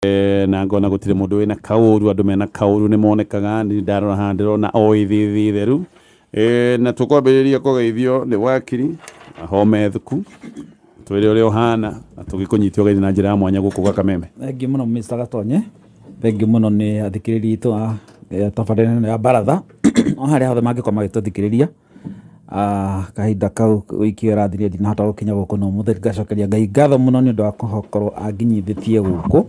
Na ngona gutire mundu wina kauru, andu mena kauru ni monekaga. Ni ndarora haha ndirona o ithithi theru. Na tukwambĩrĩria kũgeithio nĩ wakiri Ahome Thuku, twĩre ũrĩa ũhana na tũgĩkũnyite ũgeni na njĩra ya mwanya gũkũ gwa Kameme. Thengiũ mũno, Mr. Gatonye. Thengiũ mũno nĩ athikĩrĩria itũ a tabarĩra ĩno ya baratha o harĩa hothe mangĩkorwo magĩtũthikĩrĩria. Kahinda kau wiki ĩyo ĩrathirire ndinahota gũkinya gũkũ, no mũthĩ ngacokeria Ngai ngatho mũno nĩ ũndũ wa gũkorwo anginyithĩtie gũkũ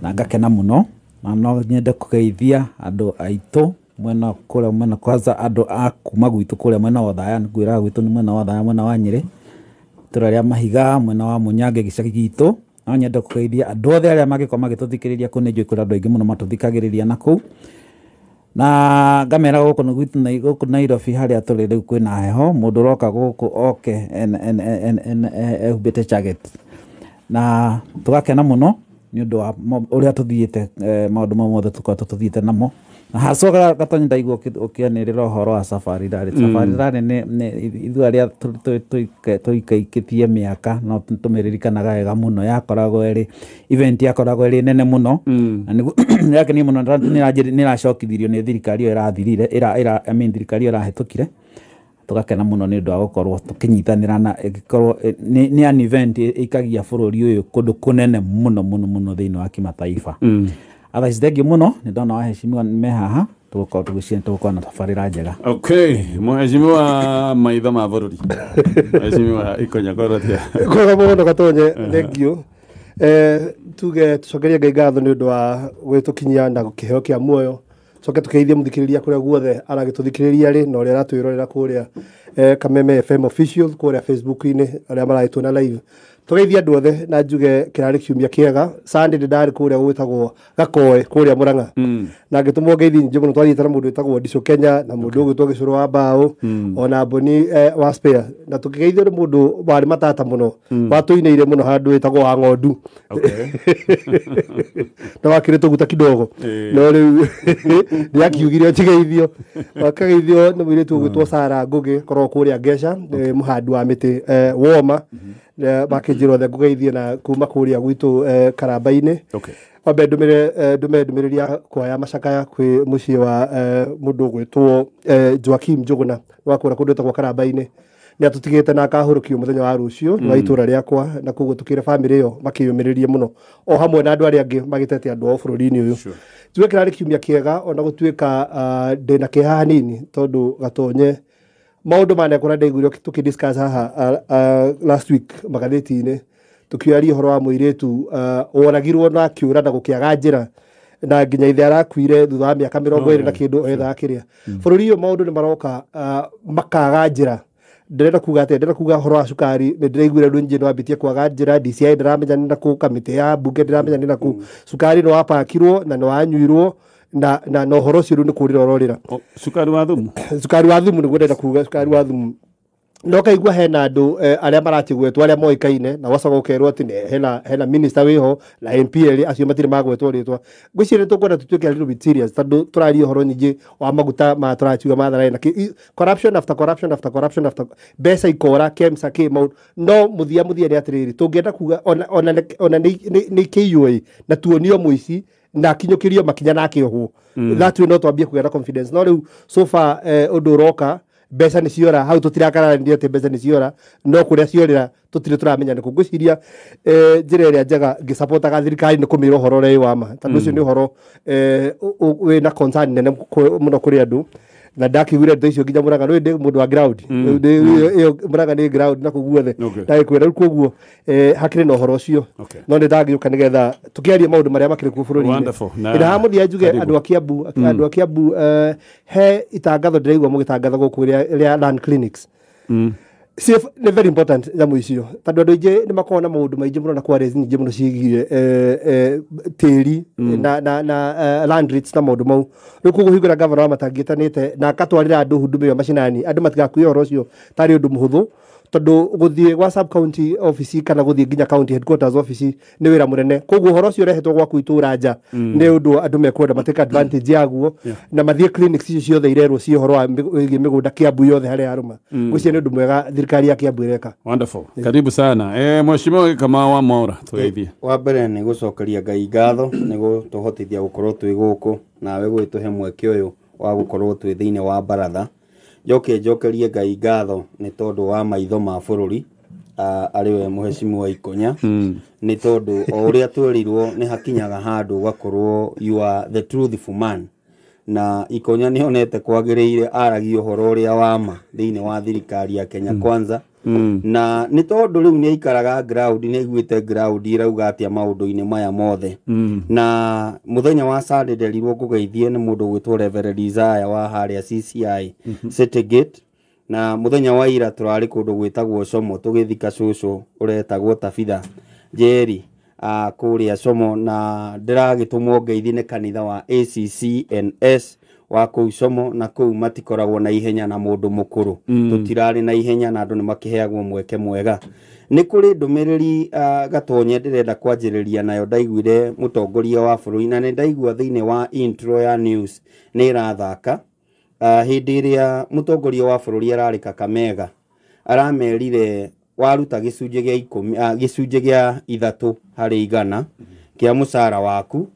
na ngakena mũno. Na no nyende kũgeithia andũ aitũ mwena kũrĩa mwena, kwanza andũ a kuma gwitũ kũrĩa mwena wa Othaya. Ngwĩraga gwitũ nĩ mwena wa Othaya, mwena wa Nyĩrĩ, itũra rĩa Mahiga, mwena wa Mũnyange, gĩcagi gitũ. No nyende kũgeithia andũ othe arĩa mangĩkorwo magĩtũthikĩrĩria kũu. Nĩ njũĩ kũrĩ andũ aingĩ mũno matũthikagĩrĩria na kũu, na ngamera gũkũ nĩ gwitũ gũkũ Nairobi harĩa tũrĩ rĩu kwĩna heho. Mũndũ ũroka gũkũ oke ehumbĩte jacket, na tũgakena mũno nĩ ũndũ wa ũrĩa tũthiĩte, maũndũ mau mothe tũkoretwo tũthiĩte namo. Na hacoka Gatonye, ndaigua ũkĩanĩrĩra ũhoro wa Safari Rally. Safari Rally nĩ ithuĩ arĩa tũikaikĩtie mĩaka no tũmĩririkanaga wega mũno. Yakoragwo ĩrĩ event yakoragwo ĩrĩ nene mũno, na nĩguo nĩrakenia mũno nĩ ĩracokithirio nĩ thirikari ĩyo ĩrathirire I mean, thirikari ĩyo ĩrahĩtũkire. Tũgakena mũno nĩ ũndũ wa gũkorwo tũkĩnyitanĩra na ĩgĩkorwo nĩ an event ĩikagia bũrũri ũyũ kũndũ kũnene mũno mũno mũno thĩinĩ wa kimataifa. Otherwise, thengiũ mũno. Nĩ ndona waheshimiwa me haha, tũgũkorwo tũgĩciria tũgũkorwo na tabarĩra njega. Okay, mheshimiwa maitho ma bũrũri, mheshimiwa Ikonya Korotia. Kwega mũno, Gatonye, thengiũ. Tuge tucokerie Ngai ngatho nĩ ũndũ wa gwĩtũkinyia na kĩheo kĩa muoyo. Coke tũkeithie mũthikĩrĩria kũrĩa guothe aragĩtũthikĩrĩria rĩ na ũrĩa aratwĩrorera kũrĩa Kameme FM Official kũrĩa Facebook-inĩ, arĩa maragĩtuona live. Tũgeithie andũ othe na njuge kĩrarĩ kiumia kĩega. Sunday ndĩ ndarĩ kũrĩa gwĩtagwo Gakoe kũrĩa Mũrang'a na ngĩtũmwo ngeithi nyingĩ mũno. Twathiĩte na mũndũ wĩtagwo Ndico Kenya na mũndũ ũgwĩtwo Gĩcũrũ wa Mbaũ ona Mboni wa Spare, na tũkĩgeithio nĩ mũndũ warĩ matata mũno watũinĩire mũno handũ wĩtagwo wa ng'ondu na wakĩrĩ tũguta kidogo. No rĩu nĩ akiugire njigeithio, akageithio nĩ mũirĩtu ũgwĩtwo Sara Ngũgĩ korwo kũrĩa Ngeca, mũhandi wa mĩtĩ, woma makĩnjĩra othe ngũgeithie na kuma kũrĩa gwitũ Karamba-inĩ. Wambe ndũmĩre ndũme ndũmĩrĩri yakwa ya macakaya kwĩ mũciĩ wa mũndũ ũgwĩtwo Joaquim Njũgũna wa kũrĩa kũndũ gwĩtagwo Karamba-inĩ. Nĩ atũtigĩte na akahũrũkio mũthenya wa rũciũ, nĩ wa itũra rĩakwa, na koguo tũkĩre bamĩrĩ ĩyo makĩyũmĩrĩrie mũno o hamwe na andũ arĩa angĩ magĩtete andũ ao bũrũri-inĩ ũyũ. Tuge kĩrarĩ kiumia kĩega, ona gũtuĩka ndĩna kĩeha hanini tondũ, Gatonye, maũndũ manekora ndaiguire tũkĩdiscuss haha last week magathĩti-inĩ, tũkĩaria ũhoro wa mũirĩtu woragirwo na akĩũra na gũkĩaga njĩra na nginya ithe arakuire thutha wa mĩaka 20 na kĩndũ ethaga kĩrĩa bũrũri ũyũ. Maũndũ nĩ maroka makaga njĩra. Ndĩrenda kuga atĩa? Ndĩrenda kuga ũhoro wa cukari. Nĩ ndĩraiguire andũ nyingĩ nĩwambĩtie kwaga njĩra. DCI ndĩramenya nĩ nakũ, kamĩtĩ ya mbunge ndĩramenya nĩ nakũ. Cukari nĩ wapakirwo na nĩ wanyuirwo na ũhoro ũcio rĩu nĩ kũrĩra ũrorĩra. O, cukari wa thumu. Cukari wa thumu, nĩguo ndĩrenda kuga, cukari wa thumu. No kaigua hena andũ arĩa marakĩgwetwo arĩa moĩkaine, na wacoka ũkerwo atĩ hena minister wĩho na MP erĩ acio matirĩ magwetwo rĩtwa. Ngwĩciria nĩ tũkwenda tũtuĩke a little bit serious tondũ tũraria ũhoro nyingĩ wa maguta ma tũrakiuga matharai na corruption after corruption after corruption after mbeca ikora KEMSA kĩ maũndũ. No mũthia mũthia nĩ atĩrĩrĩ, tũngĩenda kuga ona nĩ kĩiywo na tuonio mũici na akinyũkĩrio makinya na akĩohwo, that way no twambie kũgĩa na confidence. No rĩu so far ũndũ ũroka mbeca nĩ ciora hau, tũtirakararania atĩ mbeca nĩ ciora, no kũrĩa ciorĩra tũtirĩ tũramenya nĩkũ. Ngwĩciria njĩra ĩrĩa njega ngĩcapotaga thirikari nĩ kũmĩra ũhoro ũrĩa wĩ wa ma, tondũ ũcio nĩ ũhoro wĩna concern nene mũno kũrĩ andũ. Na ndakĩiguire ndeto icio nginya Mũrang'a rĩu ndĩ mũndũ wa ground. Rĩu ĩyo Mũrang'a nĩ ground na kũu guothe. Ndagĩkwĩra rĩu koguo hakĩrĩ na ũhoro ũcio. No nĩ ndagĩũka nĩgetha tũkĩarie maũndũ marĩa makĩrĩ kuo bũrũri-inĩ. Ĩna haha mũthia njuge Karibu. andũ a Kiambu, he itangatho ndĩraigua mũgĩtangatha gũkũ rĩa land clinics. Safe nĩ very important nyamũ icio, tondũ andũ aingĩ nĩ makoragwo na maũndũ maingĩ mũno na quarrels nyingĩ mũno ciĩgiĩ tĩri na land rates na maũndũ mau. Rĩu koguo hingũra gavana wa Matangi etanĩte na akatwarĩra andũ huduma ĩyo macinani, andũ matigakue ũhoro ũcio tarĩ ũndũ mũhũthũ. Tondu guthie gwa sub county office kana guthie nginya county headquarters office ni wira munene. Koguo horo ucio urehetwo gwaku itura nja ni undu andu mekwenda mateka advantage yaguo na mathie clinics icio ciothe irerwo ci uhoro wa wigie migunda Kiambu yothe haria aruma. Ngwiciria ni undu mwega thirikari ya Kiambu ireka. Wonderful. Karibu sana. Mheshimiwa Kamau wa Mwaura, tugeithie. Wa mbere nĩ gũcokeria Ngai ngatho nĩ gũtũhotithia gũkorwo twĩ gũkũ nawe gwĩtũhe mweke ũyũ wa gũkorwo twĩ thĩinĩ wa baratha. Njoke njokerie Ngai ngatho nĩ tondũ wa maitho ma bũrũri arĩ we Mheshimiwa Ikonya, nĩ tondũ o ũrĩa twerirwo nĩ hakinyaga handũ ũgakorwo you are the truthful man, na Ikonya nĩ onete kwagĩrĩire aragia ũhoro ũrĩa wa ma thĩinĩ wa thirikari ya Kenya Kwanza. Na nĩ tondũ rĩu nĩ aikaraga ground, nĩ aiguĩte ground irauga atĩa maũndũ-inĩ maya mothe. Na mũthenya wa Sunday nderirwo ngũgeithie nĩ mũndũ ũgwĩtwo Reverend Isaiah wa harĩa CCI City Gate, na mũthenya wa ira tũrarĩ kũndũ gwĩtagwo Como tũgĩthika cũcũ ũretagwo Tabitha Njeri kũrĩa Como, na ndĩragĩtũmwo ngeithi nĩ kanitha wa ACCNS wa kũu Como, na kũu matikoragwo na ihenya na mũndũ mũkũrũ. Tũtirarĩ na ihenya na andũ nĩ makĩheagwo mweke mwega. Nĩ kũrĩ ndũmĩrĩri Gatonye ndĩrenda kwanjĩrĩria nayo, ndaiguire mũtongoria wa bũrũri na nĩ ndaigua thĩinĩ wa intro ya news nĩ ĩrathaka. Hĩndĩ ĩrĩa mũtongoria wa bũrũri ararĩ Kakamega aramerire waruta gĩcunjĩ gĩa ikũmi, gĩcunjĩ gĩa 3 harĩ igana kĩa mũcara waku,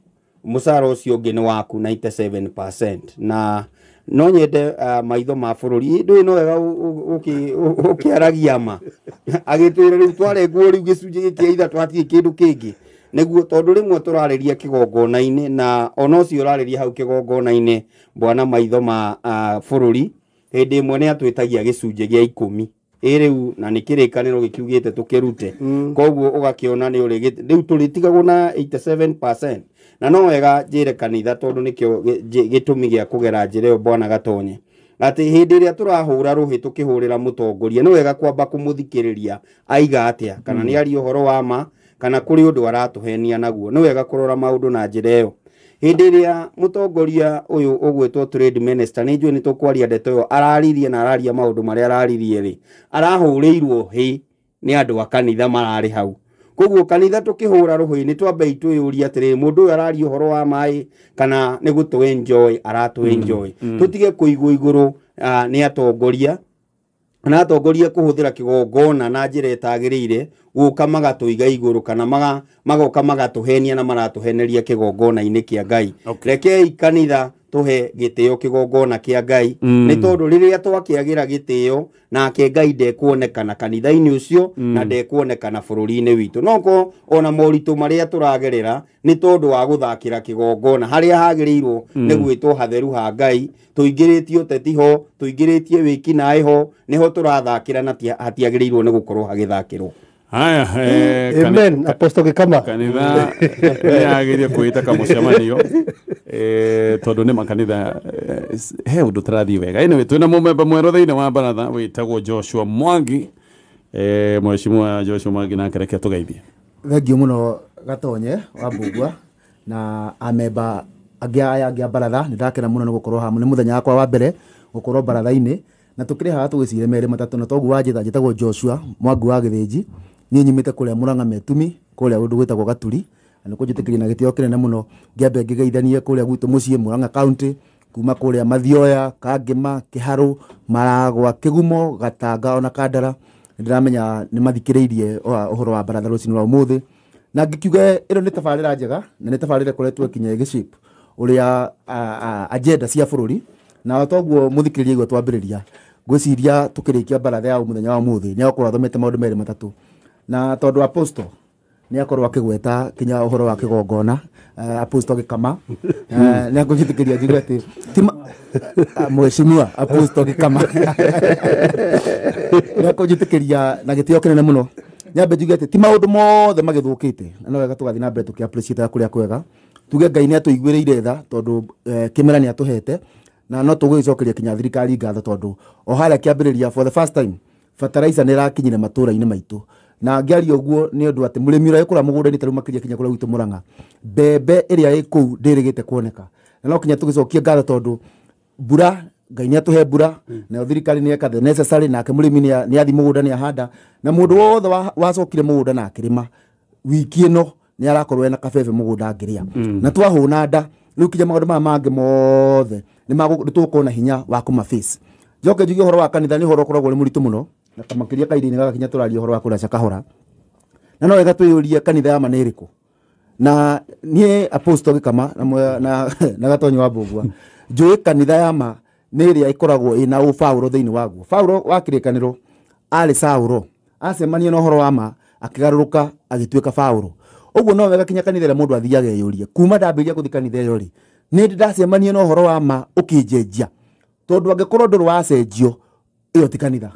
mũcara ũcio ũngĩ nĩ waku 97%. Na no nyende maitho ma bũrũri ndũĩ no wega ũkĩaragia ma agĩtwĩra rĩu twarengwo rĩu gĩcunjĩ gĩkĩ gĩa 3 hatirĩ kĩndũ kĩngĩ, nĩguo tondũ rĩmwe tũrarĩria kĩgongona-inĩ na ona ũcio ũrarĩria hau kĩgongona-inĩ bwana maitho ma bũrũri hĩndĩ ĩmwe nĩ atwĩtagia gĩcunjĩ gĩa 10 ĩ rĩu, na nĩ kĩrĩkanĩro gĩkiugĩte tũkĩrute, koguo ũgakĩona nĩ ũrĩ rĩu tũrĩtigagwo na 87%. Na no wega njĩre kanitha tondũ nĩkĩo gĩtũmi gĩa kũgera njĩra ĩyo bwana Gatonye, atĩ hĩndĩ ĩrĩa tũrahũra rũhĩ tũkĩhũrĩra mũtongoria nĩ wega kwamba kũmũthikĩrĩria aiga atĩa, kana nĩ aria ũhoro wa ma kana kũrĩ ũndũ aratũhenia naguo. Nĩ wega kũrora maũndũ na njĩra ĩyo. Hĩndĩ ĩrĩa mũtongoria ũyũ ũgwĩtwo trade minister, nĩ njũĩ nĩ tũkwaria ndeto ĩyo, araririe na araria maũndũ marĩa araririe rĩ, arahũrĩirwo hĩ nĩ andũ a kanitha mararĩ hau. Koguo kanitha tũkĩhũra rũhĩ nĩ twambei twĩyũrie atĩrĩrĩ, mũndũ ũyũ araria ũhoro wa maĩ kana nĩ gũtũ enjoy aratũ enjoy. Tũtige kũigwo igũrũ nĩ atongoria na atongoria kũhũthĩra kĩgongona na njĩra ĩtagĩrĩire, gũka magatũiga igũrũ kana magoka magatũhenia na maratũheneria kĩgongona-inĩ kĩa Ngai. Rekei kanitha tũhe gĩtĩo kĩgongona kĩa Ngai, nĩ tondũ rĩrĩa twakĩagĩra gĩtĩo nake Ngai ndekuonekana kanitha-inĩ ũcio na ndekuonekana bũrũri-inĩ witũ. Noko ona moritũ marĩa tũragerera nĩ tondũ wa gũthakĩra kĩgongona harĩa hagĩrĩirwo nĩ gwĩtwo hatheru ha Ngai, tũingĩrĩtie ũteti ho, tũingĩrĩtie wĩkinaĩ ho, nĩho tũrathakĩra na hatiagĩrĩirwo nĩ gũkorwo hagĩthakĩrwo. Haya, amen. Apostle Gĩkama, kanitha nĩ yagĩrĩire kwĩta kamũcemanio tondũ nĩ makanitha he ũndũ tũrathiĩ wega. Anyway, twĩna mũmemba mwerũ thĩinĩ wa baratha wĩtagwo Joshua Mwangi. Mheshimiwa Joshua Mwangi, nake reke tũgeithie. Thengio mũno Gatonye wa Mbugua na amemba angĩ aya angĩ a baratha, nĩ ndakena mũno nĩ gũkorwo haha, nĩ mũthenya wakwa wa mbere gũkorwo baratha-inĩ, na tũkĩrĩ haha tũgĩcire merĩ matatũ, na toguo wanjĩta njĩtagwo Joshua Mwangi wa Gĩthĩnji, niĩ nyumĩte kũrĩa Mũrang'a Metumi kũrĩa kũndũ gwĩtagwo Gaturi, na nĩ kũnjĩtĩkĩria na gĩtĩo kĩnene mũno ngĩambe ngĩgeithanie kũrĩa gwitũ mũciĩ Mũrang'a County, kuma kũrĩa Mathioya, Kangĩma, Kĩharũ, Maragwa, Kĩgumo, Gatanga ona Kandara. Nĩ ndĩramenya nĩ mathikĩrĩirie ũhoro wa baratha rũcinĩ rwa ũmũthĩ, na ngĩkiuge ĩno nĩ tabarĩra njega na nĩ tabarĩra ĩkoretwo ĩkinya ĩgĩshape ũrĩa agenda cia bũrũri, na toguo mũthikĩrĩria igua twambĩrĩria ngwĩciria tũkĩrĩkia baratha ya mũthenya wa ũmũthĩ nĩ agũkorwo athomete maũndũ merĩ matatũ, na tondũ apostle nĩ akorwo akĩgweta kinya ũhoro wa kĩgongona, apostle Gĩkama nĩ akũnjĩtĩkĩria njigue atĩ ti mheshimiwa apostle Gĩkama nĩ akũnjĩtĩkĩria na gĩtĩo kĩnene mũno nyambe njuge atĩ ti maũndũ mothe magĩthũkĩte, na no wega tũgathiĩ na mbere tũkĩ appreciate kũrĩa kwega, tuge Ngai nĩ atũiguĩrĩire tha tondũ kĩmera nĩ atũhete, na no tũgũgĩcokeria kinya thirikari ngatho tondũ o harĩa kĩambĩrĩria for the first time fertilizer nĩ ĩrakinyire matũra-inĩ maitũ, na ngĩaria ũguo nĩ ũndũ atĩ mũrĩmi ũrĩa wĩkũra mũgũnda-inĩ tarĩu makĩria kinya kũrĩa gwitũ Mũrang'a, mbembe ĩrĩa ĩ kũu ndĩrĩgĩte kuoneka, na no kinya tũgĩcokie ngatho tondũ mbura Ngai nĩ atũhe mbura, nayo thirikari nĩ eka the necessary, nake mũrĩmi nĩ athi mũgũnda nĩ ahanda, na mũndũ wothe wacokire mũgũnda na akĩrĩma wiki ĩno nĩ arakorwo ena kabebe mũgũnda angĩrĩa. Na twahũna nda rĩu kinya maũndũ maya mangĩ mothe nĩ tũgũkorwo na hinya wa kũma face. Njoke njuge ũhoro wa kanitha nĩ ũhoro ũkoragwo ũrĩ mũritũ mũno, na makĩria kahinda-inĩ gaka kinya tũraria ũhoro wa kũraca kahora, na no wega twĩyũrie kanitha ya ma nĩ ĩrĩkũ. Na niĩ Apostle Gĩkama na Gatonyi wa Mbũgua njũĩ kanitha ya ma nĩ ĩrĩa ĩkoragwo ĩna ũbaũro thĩinĩ waguo. Baũro wa kĩrĩkanĩro arĩ Saũro, acemania na ũhoro wa ma akĩgarũrũka agĩtuĩka Baũro. Ũguo no wega kinya kanitha ĩrĩa mũndũ athiaga eyũrie, kuma ndambĩrĩria gũthiĩ kanitha ĩyo rĩ, nĩ ndĩ ndacemania na ũhoro wa ma ũkĩnjenjia, tondũ angĩkorwo ndũrĩ wacenjio ĩyo ti kanitha.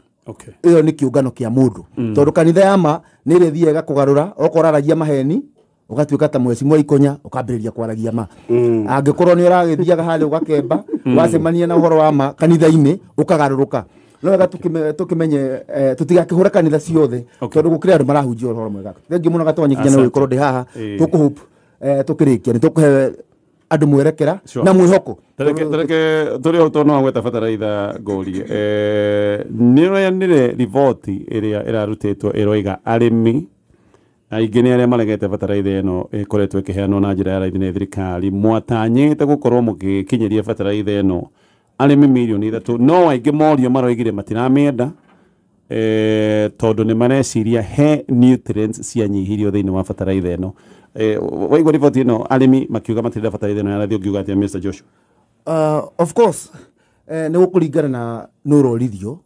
Ĩyo nĩ kĩũngano kĩa mũndũ. Tondũ kanitha ya ma nĩ ĩrĩa ĩthiaga ĩgakũgarũra, okorwo ũraragia maheni ũgatuĩka ta mweci mwa ikonya ũkambĩrĩria kwaragia ma. Angĩkorwo nĩ ũragĩthiaga harĩa ũgakemba, wacemania na ũhoro wa ma kanitha-inĩ ũkagarũrũka. No wega tũkĩmenye tũtigakĩhũre kanitha ciothe, tondũ gũkĩrĩ andũ marahunjia ũhoro mwega. Thengiũ mũno Gatonyi kinya nĩ gũgĩkorwo ndĩ haha, tũkũhope tũkĩrĩkia nĩ tũkũhe andũ mwerekera na mwĩhoko. Tareke tũrĩ hau tondũ no wagweta bataraitha ngũrie. Nĩ ũroyanire riboti ĩrĩa ĩrarutĩtwo ĩroiga arĩmi aingĩ nĩ arĩa maregete bataraitha ĩno ĩkoretwo ĩkĩheanwo na njĩra ya raithi nĩ thirikari, mwatanyĩte gũkorwo mũgĩkinyĩria bataraitha ĩno arĩmi mirioni 3, no aingĩ morio maroigire matiramĩenda tondũ nĩ mareciria he nutrients cianyihirio thĩinĩ wa bataraitha ĩno. Waigua riboti ĩno arĩmi makiuga matirenda bataraitha ĩno ya raithi, ũngiuga atĩa Mr. Joshua? Of course nĩ gũkũringana na nũ ũrorithio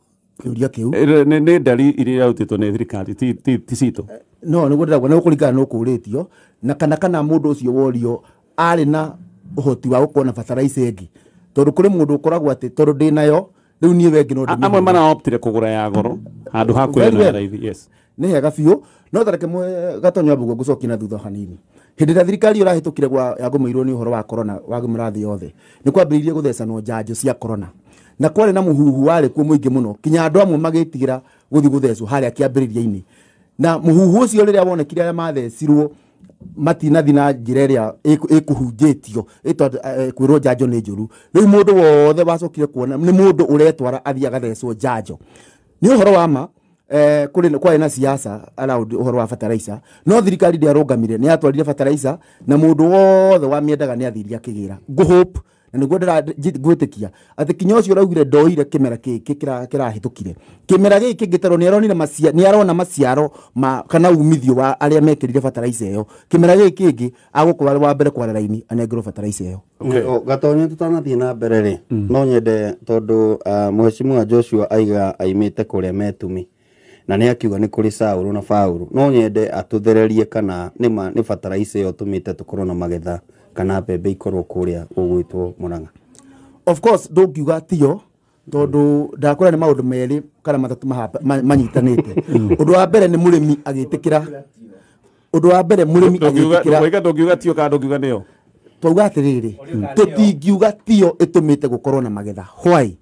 kĩũria kĩu. Nĩ ndari iria irarutĩtwo nĩ thirikari ti citũ. No nĩguo ndĩrauga nĩ gũkũringana na ũkũrĩtio na kana mũndũ ũcio worio arĩ na ũhoti wa gũkorwo na bataraitha ĩngĩ, tondũ kũrĩ mũndũ ũkoragwo atĩ tondũ ndĩnayo rĩu niĩ we ngĩ no ndĩmĩhũre. Amwe maraoptire kũgũra ya goro handũ ha Very kwĩna well. raithi. Yes. Nĩ hega biũ, no tareke Gatonyi wa Mbũgua ngũcokia na thutha hanini. Hĩndĩ ĩrĩa thirikari ĩrahĩtũkire yagũmĩirwo nĩ ũhoro wa corona wagũmĩra thĩ yothe, nĩ kwambĩrĩirie gũthecanwo njanjo cia corona, na kwarĩ na mũhuhu warĩ kuo mũingĩ mũno kinya andũ amwe magĩtigĩra gũthiĩ gũthecwo harĩa kĩambĩrĩria-inĩ. Na mũhuhu ũcio rĩrĩa wonekire arĩa mathecirwo matinathi na njĩra ĩrĩa ĩkũhunjĩtio, kwĩrwo njanjo nĩ njũru. Rĩu mũndũ wothe wacokire kuona nĩ mũndũ ũretwara athiĩ agathecwo njanjo. Nĩ ũhoro wa ma, kũrĩ kwarĩ na siasa around ũhoro wa bataraitha, no thirikari ndĩarũngamire, nĩ yatwarire bataraitha na mũndũ wothe wamĩendaga nĩ athirie akĩgĩra. Ngũhope na nĩguo ngwĩtĩkia atĩ kinya ũcio ũraugire ndoire kĩmera gĩkĩ kĩrahĩtũkire, kĩmera gĩkĩ kĩngĩ tondũ nĩ aronire nĩ arona maciaro ma kana umithio wa arĩa mekĩrire bataraitha ĩyo, kĩmera gĩkĩ kĩngĩ agũkorwo arĩ wa mbere kwara raini anengerwo bataraitha ĩyo. Gatonyi tũtanathiĩ na mbere rĩ, no nyende tondũ Mheshimiwa Joshua aiga aimĩte kũrĩa Metumi na nĩ akiuga nĩ kũrĩ Saũlũ na Paũlũ, no nyende atũthererie kana nĩma nĩ bataraitha ĩyo tũmĩte tũkorwo na magetha kana mbembe ikorwo kũrĩa gũgwĩtwo Mũrang'a. Of course ndũngiuga tiyo, tondũ ndakwĩra nĩ maũndũ merĩ kana matatũ manyitanĩte. Ũndũ wa mbere nĩ mũrĩmi agĩtĩkĩra, ũndũ wa mbere mũrĩmi agĩtĩkĩra. Ndũngiuga ndũngiuga tiyo kana ndũngiuga nĩyo? Twauga atĩrĩrĩ, tũtingiuga tiyo ĩtũmĩte gũkorwo na magetha. Why?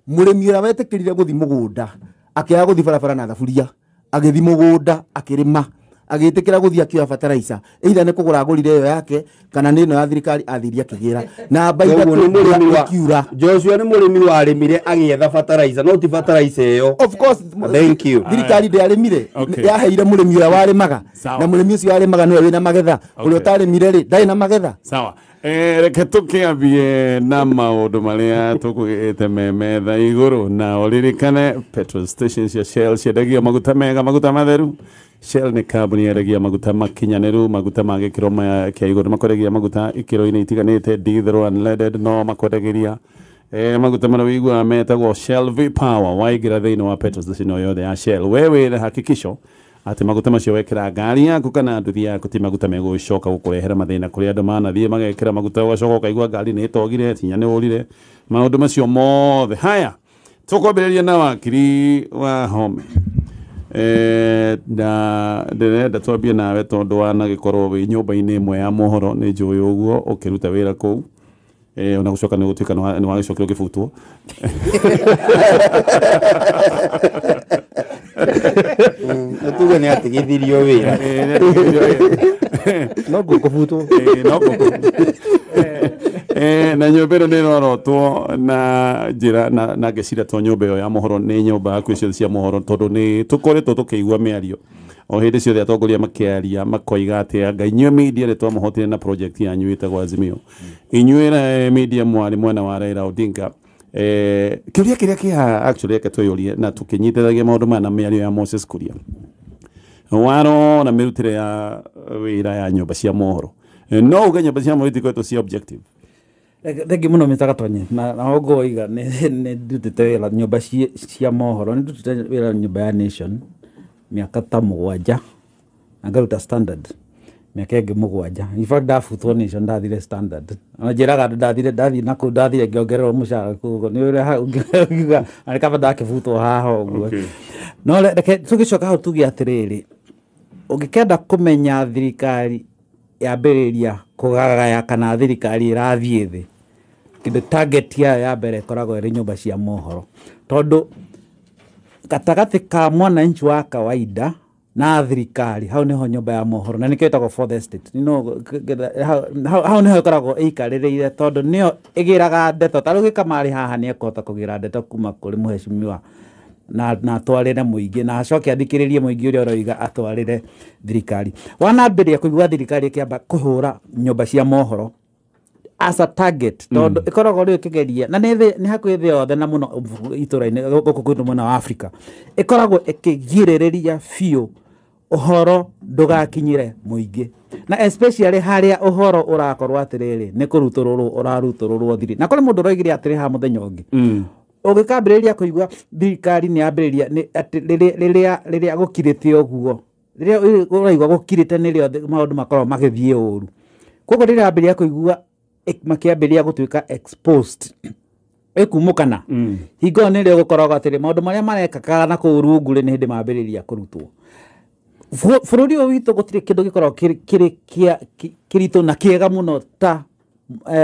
Mũrĩmi ũrĩa wetĩkĩrire gũthiĩ mũgũnda akĩaga gũthiĩ barabara na thaburia, agĩthiĩ mũgũnda akĩrĩma, agĩtĩkĩra gũthiĩ akĩoya bataraitha, either nĩ kũgũra agũrire ĩyo yake kana nĩ ĩno ya thirikari athirie akĩgĩra. Namba Koguo ithatũ nĩ mũrĩmi wa ĩkiura. Joshua nĩ mũrĩmi warĩmire agĩetha bataraitha, no ti bataraitha ĩyo. Of course, Thank you. Thirikari ndĩarĩmire, yaheire mũrĩmi ũrĩa warĩmaga, na mũrĩmi ũcio warĩmaga nĩwe wĩna magetha, ũrĩa ũtarĩmire rĩ ndarĩ na magetha. Sawa. Reke tũkĩambie na maũndũ marĩa tũkũgĩte me metha igũrũ, na ũririkane petrol station cia Shell ciendagia maguta mega, maguta matheru. Shell nĩ kambuni yendagia maguta makinyanĩru, maguta ma gĩkĩro kĩa igũrũ, makwendagia maguta ikĩro-inĩ itiganĩte, diesel, unleaded, no makwendagĩria maguta marĩa ũiguaga metagwo Shell V Power. Waingĩra thĩinĩ wa petrol station o yothe ya Shell, we wĩna hakikisho atĩ maguta macio wekĩra ngari yaku kana nduthi yaku ti maguta megũcoka gũkũrehera mathĩna kũrĩa andũ manathiĩ magekĩra maguta ũgacoka ũkaigua ngari nĩ ĩtogire, tinya nĩ ũrire, maũndũ macio mothe. Haya, tũkwambĩrĩria na wakiri wa Home. Na ndĩrenda twambie nawe tondũ wanagĩkorwo wĩ nyũmba-inĩ ĩmwe ya mohoro, nĩ njũĩ ũguo ũkĩruta wĩra kũu. Ona gũcoka nĩ gũtuĩka nĩ wagĩcokire ũgĩbutwo. Tuge nĩ atigithirio wĩra. Nĩ atigithirio wĩra. No ngũkũbutwo. No na nyũmba ĩno nĩ ĩrorotwo na njĩra na ngeciria to nyũmba ĩyo ya mohoro nĩ nyũmba hakuhĩ ciothe cia mohoro tondũ nĩ tũkoretwo tũkĩigua mĩario o hĩndĩ ciothe atongoria makĩaria makoiga atĩ anga inyuĩ media nĩ twamũhotire na project yanyu ĩtagwo Azimio. Inyuĩ media mwarĩ mwena wa Raila Odinga. Kĩũria kĩrĩa kĩ actually reke twĩyũrie na tũkĩnyitithagia maũndũ maya na mĩario ya Moses Kuria warona mĩrutĩre ya wĩra ya nyũmba cia mohoro no uge nyũmba cia mohoro itikoretwo cia objective. Thengi muno Mr. Gatonye na ũguo iga nĩ ndutĩte wĩra nyũmba cia mohoro, nĩ ndutĩte wĩra nyũmba ya Nation mĩaka ta 7 na ngaruta Standard mĩaka ĩngĩ 7. In fact ndabutwo Nation ndathire Standard ona njĩraga andũ ndathire ndathiĩ nakũu ndathire ngĩongererwo mũcara koguo nĩ ũrĩa ũngiuga na nĩ kaba ndakĩbutwo haha ũguo. No reke tũgĩcoka hau tuge atĩrĩrĩ, ũngĩkenda kũmenya thirikari yambĩrĩria kũgagaya kana thirikari ĩrathiĩ thĩ, kĩndũ target yayo ya mbere ĩkoragwo ĩrĩ nyũmba cia mohoro, tondũ gatagatĩ ka mwananchi wa kawaida na thirikari hau niho nyũmba ya mohoro na nĩkĩo ĩtagwo fourth estate. Hau niho ĩkoragwo ĩikarĩrĩire tondũ nĩyo ĩgĩraga ndeto. Ta rĩu Gĩkamarĩ haha nĩ ekũhota kũgĩra ndeto kuma kũrĩ mũhecimiwa na atwarĩre mũingĩ na acoke athikĩrĩrie mũingĩ ũrĩa ũroiga atwarĩre thirikari. Wanambĩrĩria kũigua thirikari ĩkĩamba kũhũra nyũmba cia mohoro as a target tondũ ĩkoragwo rĩu ĩkĩgeria na nĩ hakuhĩ thĩ yothe na mũno itũra-inĩ gũkũ kwitũ mwena wa Afrika ĩkoragwo ĩkĩgirĩrĩria biũ ũhoro ndũgakinyĩre mũingĩ, na especially harĩa ũhoro ũrakorwo atĩrĩrĩ nĩ kũrutũrũrwo ũrarutũrũrwo thiri. Na kũrĩ mũndũ ũroigire atĩrĩ haha mũthenya ũngĩ, ũgĩkambĩrĩria kũigua thirikari nĩ yambĩrĩria atĩ rĩrĩa gũkirĩte ũguo, rĩrĩa ũraigua gũkirĩte nĩrĩo maũndũ makoragwo magĩthiĩ ũru. Koguo rĩrĩa wambĩrĩria kũigua makĩambĩrĩria gũtuĩka exposed ĩkumũkana, hingo ĩyo nĩrĩo gũkoragwo atĩrĩ maũndũ marĩa marekakaga na kũu rungu rĩ nĩ hĩndĩ mambĩrĩria kũrutwo. Bũrũri ũyũ witũ gũtirĩ kĩndũ gĩkoragwo kĩrĩ kĩritũ na kĩega mũno ta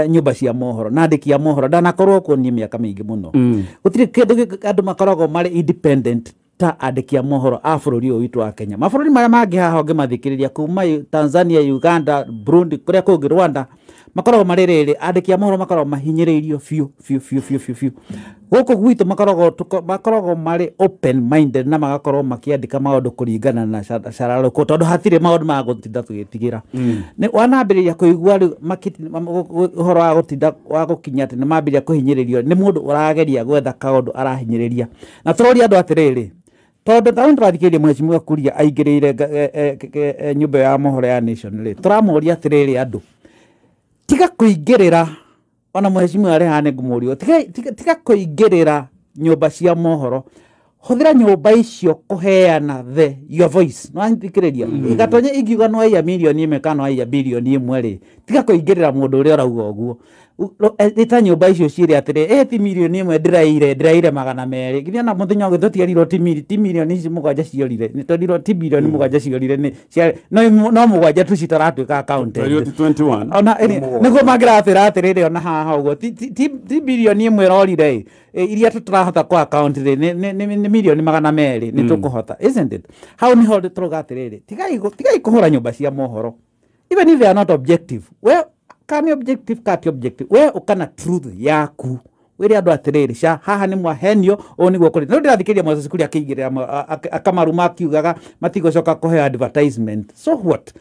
nyũmba cia mohoro na andĩki a mohoro. Ndanakorwo kuo niĩ mĩaka mĩingĩ mũno, gũtirĩ kĩndũ andũ makoragwo marĩ independent ta andĩki a mohoro a bũrũri ũyũ witũ wa Kenya. Mabũrũri marĩa mangĩ haha ũngĩmathikĩrĩria kuma Tanzania, Uganda, Burundi, kũrĩa kũngĩ Rwanda, makoragwo marĩ rĩrĩ andĩki a mohoro makoragwo mahinyĩrĩirio biũ biũ biũ biũ biũ biũ. Gũkũ gwitũ makoragwo marĩ open minded na magakorwo makĩandĩka maũndũ kũringana na cararũkũ tondũ hatirĩ maũndũ ma gũtinda tũgĩtigĩra. Nĩ wanambĩrĩria kũigua rĩu ũhoro wa gũtinda wa gũkinya atĩ nĩ mambĩrĩria kũhinyĩrĩrio nĩ mũndũ ũrageria gwetha kaũndũ arahinyĩrĩria. Na tũroria andũ atĩrĩrĩ, tondũ ta tũrathikĩrĩria Mheshimiwa Kuria aingĩrĩire nyũmba ya mohoro ya Nation rĩ, tũramũria atĩrĩrĩ andũ, tiga kũingĩrĩra ona Mheshimiwa arĩ haha nĩ ngũmũria, tiga kũingĩrĩra nyũmba cia mohoro, hũthĩra nyũmba icio kũheana the your voice. No thikĩrĩria Gatonye ingiuga no aiya mirioni 1 kana no aiya birioni 1 rĩ, tiga kũingĩrĩra mũndũ ũrĩa ũrauga ũguo. Ĩta nyũmba icio ciĩre atĩrĩ, ti mirioni 1 ndĩraire 200 nginya na mũthenya ũngĩ tũtiarirwo ti mirioni ici 7 ciorire, nĩ tũrirwo ti birioni 7 ciorire, nĩ no 7 tu citaratuĩka accounted ona nĩguo mangĩratwĩra atĩrĩrĩ ona haha ũguo ti birioni 1 ĩrorire iria tũtarahota kwa account rĩ nĩ mirioni 200 nĩ tũkũhota, isn't it? Hau niho tũrauga atĩrĩrĩ, tigai kũhũra nyũmba cia mohoro even if they are not objective. We kani objective kati objective, we ukana truth yaku wĩre andũ atĩrĩrĩ, ca haha nĩ mwahenio ũũ nĩguo kũrĩ. No ndĩrathikĩrĩria Moses Kuria akĩigĩrĩra akamaruma akiugaga matigũcoka kũheo advertisement. So what?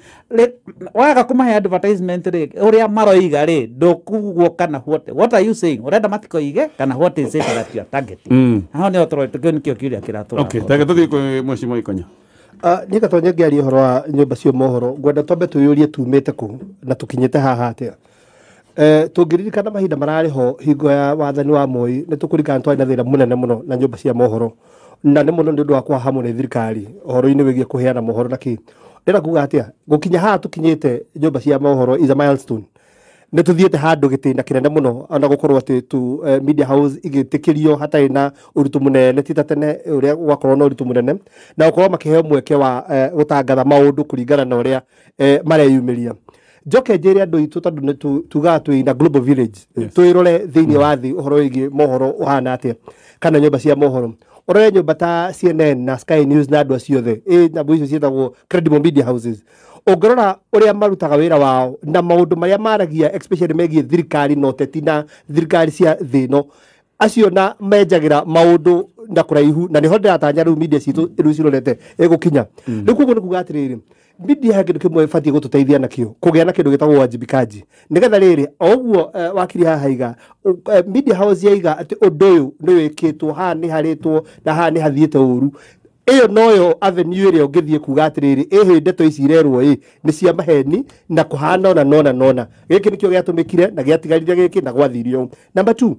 Waga kũmahe advertisement rĩ, ũrĩa maroiga rĩ ndũkugwo kana what are you saying? Ũrenda matikoige kana what is it that you are targeting? Hau nĩho tũroĩ kĩu nĩkĩo kĩũria kĩratũra. Okay, tareke tũthiĩ kwĩ Mheshimiwa Ikonya. Niĩ Gatonye ngĩaria ũhoro wa nyũmba cia mohoro ngwenda twambe twĩyũrie tumĩte kũ na tũkinyĩte haha atĩa. Tũngĩririkana mahinda mararĩ ho hingo ya wathani wa Moi nĩ tũkũririkana twarĩ na thĩna mũnene mũno na nyũmba cia mohoro, na nĩ mũno nĩ ũndũ wa kũhahamwo nĩ thirikari ũhoro-inĩ wĩgiĩ kũheana mohoro na kĩ. Ndĩrenda kuga atĩa, gũkinya haha tũkinyĩte nyũmba cia mohoro is a milestone. Nĩ tũthiĩte handũ gĩtĩna kĩnene mũno ona gũkorwo atĩ tu media house igĩtĩkĩrio hatarĩ na ũritũ mũnene ti ta tene ũrĩa gwakorwo na ũritũ mũnene, na gũkorwo makĩheo mweke wa gũtangatha maũndũ kũringana na ũrĩa mareyumĩria. Njoke njĩre andũ aitũ tondũ nĩ tugaga twĩ na global village, twĩrore thĩinĩ wa thĩ ũhoro wĩgiĩ mohoro ũhana atĩa kana nyũmba cia mohoro. Ũrore nyũmba ta CNN na Sky News na andũ acio othe, nyamũ icio ciĩtagwo credible media houses. Ũngĩrora ũrĩa marutaga wĩra wao na maũndũ marĩa maragia, especially megiĩ thirikari na ũteti na thirikari cia thĩ ĩno, acio na menjagĩra maũndũ na kũraihu, na nĩho ndĩratanya rĩu media citũ rĩu cirorete ĩgũkinya. Rĩu koguo nĩ kuga atĩrĩrĩ, media he kĩndũ kĩmwe ĩbatiĩ gũtũteithia nakĩo, kũgĩa na kĩndũ gĩtagwo wajibikaji, nĩgetha rĩrĩ o ũguo wakiri haha iga media house yaiga atĩ ũndũ ũyũ nĩ wĩkĩtwo haha, nĩ harĩtwo na haha nĩ hathiĩte ũru, ĩyo noyo avenue ĩrĩa ũngĩthiĩ kuga atĩrĩrĩ, ĩhĩ ndeto ici irerwo ĩ nĩ cia maheni na kũhana ona nona nona gĩkĩ nĩkĩo gĩatũmĩkire na gĩatigarire gĩkĩ na gwathirio ũũ. Number 2,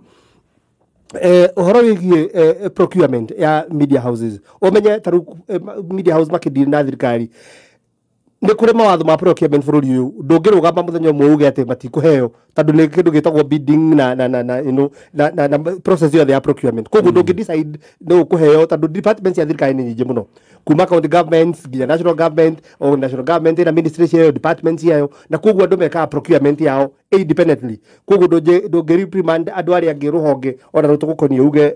ũhoro wĩgiĩ procurement ya media houses, ũmenye ta rĩu media house makĩndiri na thirikari nĩ kũrĩ mawatho ma procurement bũrũri ũyũ. Ndũngĩrũgama mũthenya ũmwe uge atĩ matikũheo, tondũ nĩ kĩndũ gĩtagwo bidding na na na na you know, na, na, na process yothe ya procurement. Koguo ndũngĩ decide nĩ ũkũheo, tondũ departments cia thirikari nĩ nyingĩ mũno, kuma county governments nginya national government, o national government ĩna ministry ciayo, departments ciayo, na koguo andũ mekaga procurement yao independently. Koguo ndũngĩ reprimand andũ arĩa angĩ rũhonge ona rũtũgũkoniĩ uge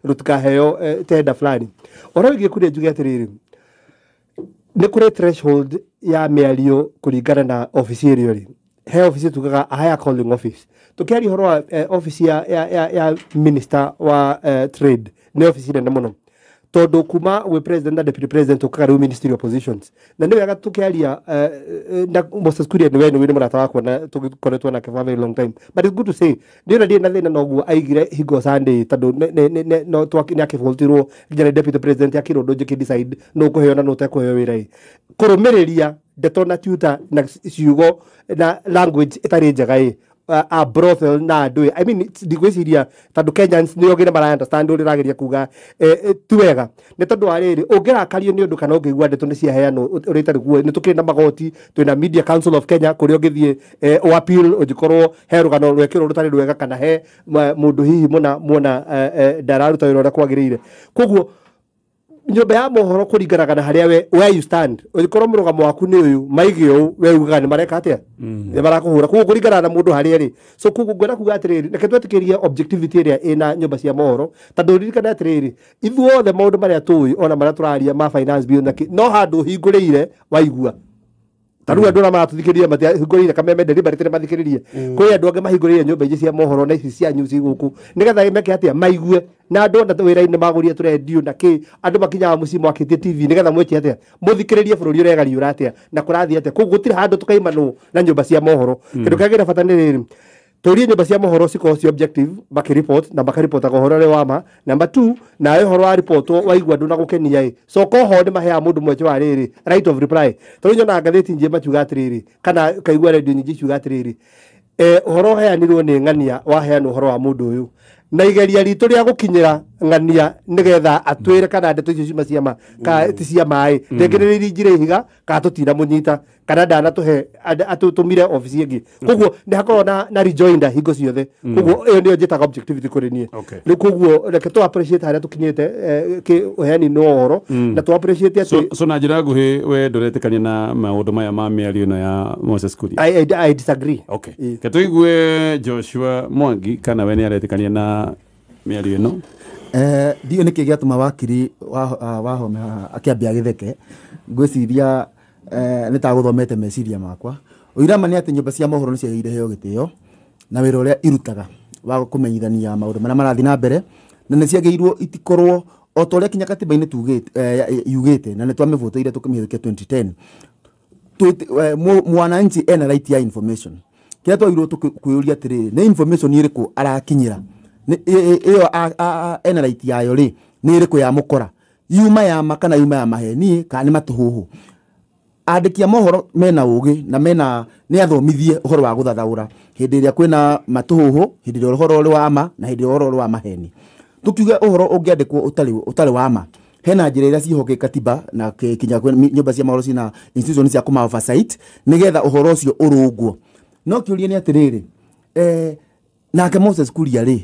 rũtikaheo tender fulani. Ũhoro wĩgiĩ kũrĩa njuge atĩrĩrĩ, nĩ kũrĩ threshold ya mĩario kũringana na ofici ĩrĩa ũrĩ. He ofici tugaga a higher calling office. Tũkĩaria ũhoro wa ofici ya minister wa trade, nĩ ofici nene mũno, tondũ kuma gwĩ president na deputy president ũkaga rĩu ministerial positions. Na nĩ wega tũkĩaria na Moses Kuria, nĩ we nĩ mũrata wakwa na tũgĩkoretwo nake for a very long time, but it's good to say nĩ ona ndirĩ na thĩna noguo aigire hingo Sunday, tondũ no nĩ akĩboltirwo nginya nĩ deputy president akĩrwo ndũngĩkĩ decide nũ ũkũheo na nũ ũtekũheo wĩra ĩ kũrũmĩrĩria ndeto na tuta na ciugo na language ĩtarĩ njega ĩ a brothel na andũ. I mean, ndigwĩciria tondũ Kenyans nĩ ogĩ nĩ mara understand ũrĩa ũrageria kuga ti wega, nĩ tondũ wa rĩrĩ ũngĩrakario nĩ ũndũ kana ũngĩigua ndeto nĩ ciaheanwo ũrĩa itarĩ guo. Nĩ tũkĩrĩ na magoti, twĩna Media Council of Kenya kũrĩa ũngĩthiĩ o appeal ũngĩkorwo he rũgano rwekĩrwo rũtarĩ rwega, kana he mũndũ hihi mũna muona ndararuta wĩra ũrĩa kwagĩrĩire. Koguo nyũmba ya mohoro kũringanaga na harĩa we where you stand. Ũngĩkorwo mũrũgamo waku nĩ ũyũ maige ũũ, we ugaga nĩ mareka atĩa, nĩ marakũhũra. Koguo kũringana na mũndũ harĩa arĩ. So koguo ngwenda kuga atĩrĩrĩ, reke twetĩkĩrie objectivity ĩrĩa ĩna nyũmba cia mohoro, tondũ ririkana atĩrĩrĩ, ithuothe maũndũ marĩa tũĩ ona marĩa tũraria ma finance bill na kĩ, no handũ ũhingũrĩire waigua. Ta rĩu andũ arĩa maratũthikĩrĩria matihingũrĩire kameme deliberately mathikĩrĩrie. Kwĩ andũ angĩ mahingũrĩire nyũmba ingĩ cia mohoro na ici cianyu ci gũkũ, nĩgetha meke atĩa, maigue. Na andũ ona wĩra-inĩ magũrire tũrendio na kĩ, andũ makinyaga mũciĩ mwakĩtie TV nĩgetha mwĩke atĩa, mũthikĩrĩrie bũrũri ũregariũra atĩa na kũrathiĩ atĩa. Koguo gũtirĩ handũ tũkaimanwo na nyũmba cia mohoro. Kĩndũ kĩrĩa kĩna bata nĩ rĩrĩ, tũrie nyũmba cia mohoro cikorwo ci objective makĩreport na makaripotaga ũhoro ũrĩa wa ma. Number 2, nawe ũhoro wa ripotwo waigua ndũnagũkenia ĩ, coka oho nĩ maheaga mũndũ mweke wa rĩrĩ right of reply. Tondũ nyonaga ngathĩti nyingĩ makiuga atĩrĩrĩ, kana kaigua redio nyingĩ ciuga atĩrĩrĩ, ũhoro ũheanirwo nĩ ng'ania waheanwo ũhoro wa mũndũ ũyũ, na igeria ritũ rĩa gũkinyĩra ng'ania nĩgetha atwĩre kana ndeto icio ciuma cia ma kana ti cia maĩ, rĩngĩ nĩ rĩringire ihiga kana tũtinamũnyita kana ndanatũhe atũtũmire obici ĩngĩ. Koguo nĩ hakoragwo na rejoinder hingo ciothe. Koguo ĩyo nĩyo njĩtaga objectivity kũrĩ niĩ. Rĩu koguo reke tũ appreciate harĩa tũkinyĩte kĩ ũheani wa ũhoro, na tũ appreciate atĩ So na njĩra nguhĩ we ndũretĩkania na maũndũ maya ma mĩario ĩno ya Moses Kuria? I disagree. Okay. Ke tũigue Joshua Mwangi kana we nĩ aretĩkania na mĩario ĩno. Ndiũĩ nĩkĩ gĩatũma wakiri wahome haha akĩambia gĩtheke. Ngwĩciria nĩ ta gũthomete meciria makwa. Ũira ma nĩ atĩ nyũmba cia mohoro nĩ ciagĩrĩire iheo gĩtĩo na wĩra ũrĩa irutaga wa kũmenyithania maũndũ marĩa marathiĩ na mbere, na nĩ ciagĩrĩirwo itikorwo o ta ũrĩa kinya katiba-inĩ yugĩte, na nĩ twamĩvũtĩire tũkĩmĩhĩtũkia 2010. Mwananchi ena right ya information. Kĩrĩa twagĩrĩirwo kwĩyũria atĩrĩrĩ, nĩ information ĩrĩkũ arakinyĩra? Ĩyo ena right yayo rĩ, nĩ ĩrĩkũ ya mũkora? Yuma ya ma kana yuma ya maheni kana nĩ matũhũhũ? Andĩki a mohoro mena ũgĩ na mena nĩ athomithie ũhoro wa gũthathaũra hĩndĩ ĩrĩa kwĩna matũhũhũ, hĩndĩ ĩrĩa ũhoro ũrĩ wa ma na hĩndĩ ĩrĩa ũhoro ũrĩ wa maheni. Tũkiuge ũhoro ũngĩandĩkwo ũtarĩ wa ma, hena njĩra iria ciĩhokeire katiba na kinya nyũmba cia mohoro cina institution cia kũma oversight nĩgetha ũhoro ũcio ũrũngwo. No kĩũria nĩ atĩrĩrĩ, nake Moses Kuria rĩ,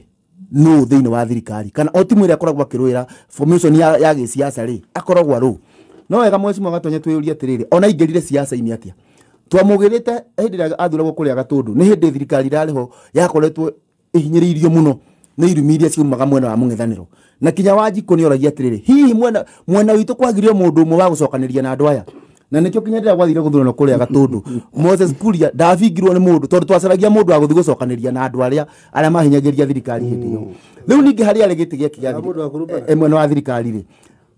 nũ thĩinĩ wa thirikari kana o timu ĩrĩa akoragwo akĩrũĩra formation ya gĩsiasa rĩ, akoragwo arũ? No wega Mheshimiwa Gatonye twĩyũrie atĩrĩrĩ, ona aingĩrire siasa-inĩ atĩa? Twamũgĩrĩte hĩndĩ ĩrĩa athuragwo kũrĩa Gatũndũ, nĩ hĩndĩ thirikari ĩrarĩ ho yakoretwo ĩhinyĩrĩirio mũno nĩ irumi iria ciumaga mwena wa mũng'ethanĩro. Na kinya Wanjikũ nĩ oragia atĩrĩrĩ, hihi mwena witũ kwagĩrĩire mũndũ ũmwe wa gũcokanĩria na andũ aya? Na nĩkĩo kinya rĩrĩa gwathire gũthurano kũrĩa Gatũndũ, Moses Kuria ndabingirwo nĩ mũndũ tondũ twacaragia mũndũ wa gũthiĩ gũcokanĩria na andũ arĩa mahinyagĩria thirikari hĩndĩ ĩyo. Rĩu ningĩ harĩa arĩ gĩtĩ gĩake gĩa mwena wa thirikari rĩ,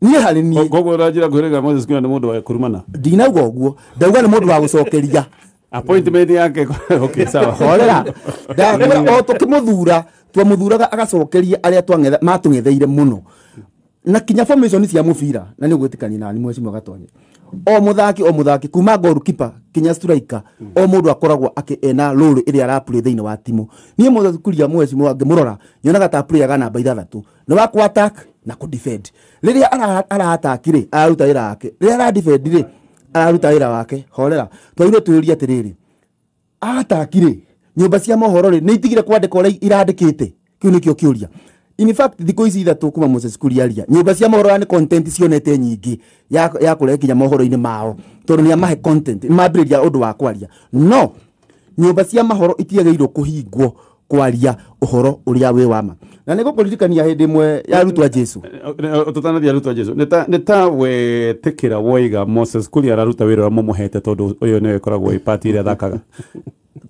niĩ harĩ niĩ koguo ũranjĩra kwĩrĩga Moses Kuria nĩ mũndũ wa kũrumana? Ndinauga ũguo, ndauga nĩ mũndũ wa gũcokeria appointment yake. Okay, sawa. Horera, ndakwĩra o tũkĩmũthura twamũthuraga agacokeria arĩa matũng'etheire mũno na kinya formation cia mũbira, na nĩ ũgwĩtĩkania nani mheshimiwa Gatonye, o mũthaki kuma goalkeeper kinya striker, o mũndũ akoragwo ena role ĩrĩa araplay thĩinĩ wa timu. Niĩ Moses Kuria mheshimiwa ngĩmũrora nyonaga ta playaga namba 6, nĩ wa ku attack na ku defend. Rĩrĩa ara attack rĩ, araruta wĩra wake, rĩrĩa ara defend rĩ, araruta wĩra wake. Horera, twagĩrĩirwo twĩũrie atĩrĩrĩ, attack rĩ, nyũmba cia mohoro rĩ nĩ itigire kwandĩka ũrĩa irandĩkĩte? Kĩu nĩkĩo kĩũria. In fact, thikũ ici 3 kuma Moses Kuria aria, nyũmba cia mohoro nĩ content cionete nyingĩ ya kũrehe kinya mohoro-inĩ mao, tondũ nĩ amahe content, nĩ mambĩrĩria ũndũ wa kwaria. No nyũmba cia mohoro itiagĩrĩirwo kũhingwo kwaria ũhoro ũrĩa wĩ wa ma. Na nĩ ngũkũririkania hĩndĩ ĩmwe ya arutwo a Jesu. Tũtanathiĩ arutwo a Jesu, nĩ ta wetĩkĩra woiga Moses Kuria araruta wĩra ũrĩa mũmũhete, tondũ ũyũ nĩwe ĩkoragwo ĩ party ĩrĩa athakaga.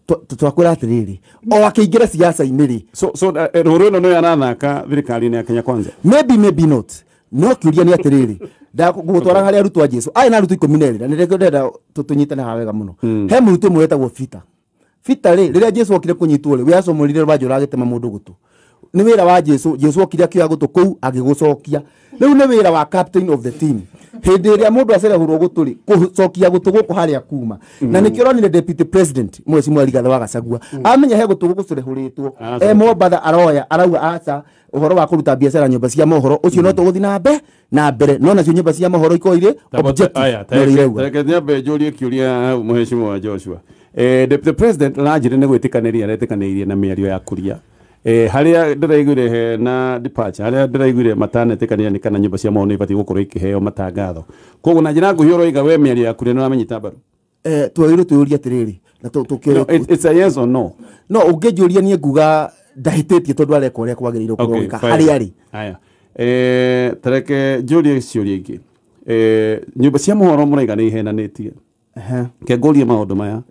Twakwĩra atĩrĩrĩ, o akĩingĩra siasa-inĩ rĩ, so rũrũ ĩno nĩyo arathaka thirikari-inĩ ya Kenya Kwanza? Maybe not. No kĩũria nĩ atĩrĩrĩ, ndagũtwara harĩa arutwo a Jesu arĩ na arutwo 12, na nĩrĩo ndĩrenda tũnyitane haha wega mũno. He mũrutwo ũmwe wetagwo Peter. Peter rĩ, rĩrĩa Jesu okire kũnyitwo rĩ, we acomorire rwanja rũragĩtema mũndũ gũtũ. Nĩ wĩra wa Jesu, Jesu okire akĩoya gũtũ kũu agĩgũcokia. Rĩu nĩ wĩra wa captain of the team, hĩndĩ ĩrĩa mũndũ acerehũrwo gũtũ rĩ, gũcokia gũtũ gũkũ harĩa kuma. Na nĩkĩo ũronire deputy president mheshimiwa Rigathĩ wa Gachagua amenya he gũtũ gũgũcerehũrĩtwo e Mombatha, aroya arauga aca, ũhoro wa kũruta biacara nyũmba cia mohoro ũcio no tũgũthiĩ na mbere, no nacio nyũmba cia mohoro ikorwo irĩ objective. Reke nyambe njũrie kĩũria mheshimiwa Joshua. Deputy president ranjire nĩ gwĩtĩkanĩria aretĩkanĩirie na mĩario ya Kuria. Harĩa ndĩraiguire he na departure, harĩa ndĩraiguire matanetĩkanĩria nĩ kana nyũmba cia mohoro nĩ ibatiĩ gũkorwo ikĩheo matangatho. Koguo na njĩra nguhĩ ũroiga we mĩario ya Kuria nĩ ũramĩnyita mbaru? Twagĩrĩirwo twĩyũrie atĩrĩrĩ, na tũkĩũria, it's a yes or no. No ũngĩnjũria niĩ nguga ndahĩtĩtie, tondũ areka ũrĩa kwagĩrĩirwo gwĩka harĩa arĩ. Haya, tareke njũrie ciũria ingĩ. Nyũmba cia mohoro mũraiga nĩ ihenanĩtie. Ke ngũrie maũndũ maya.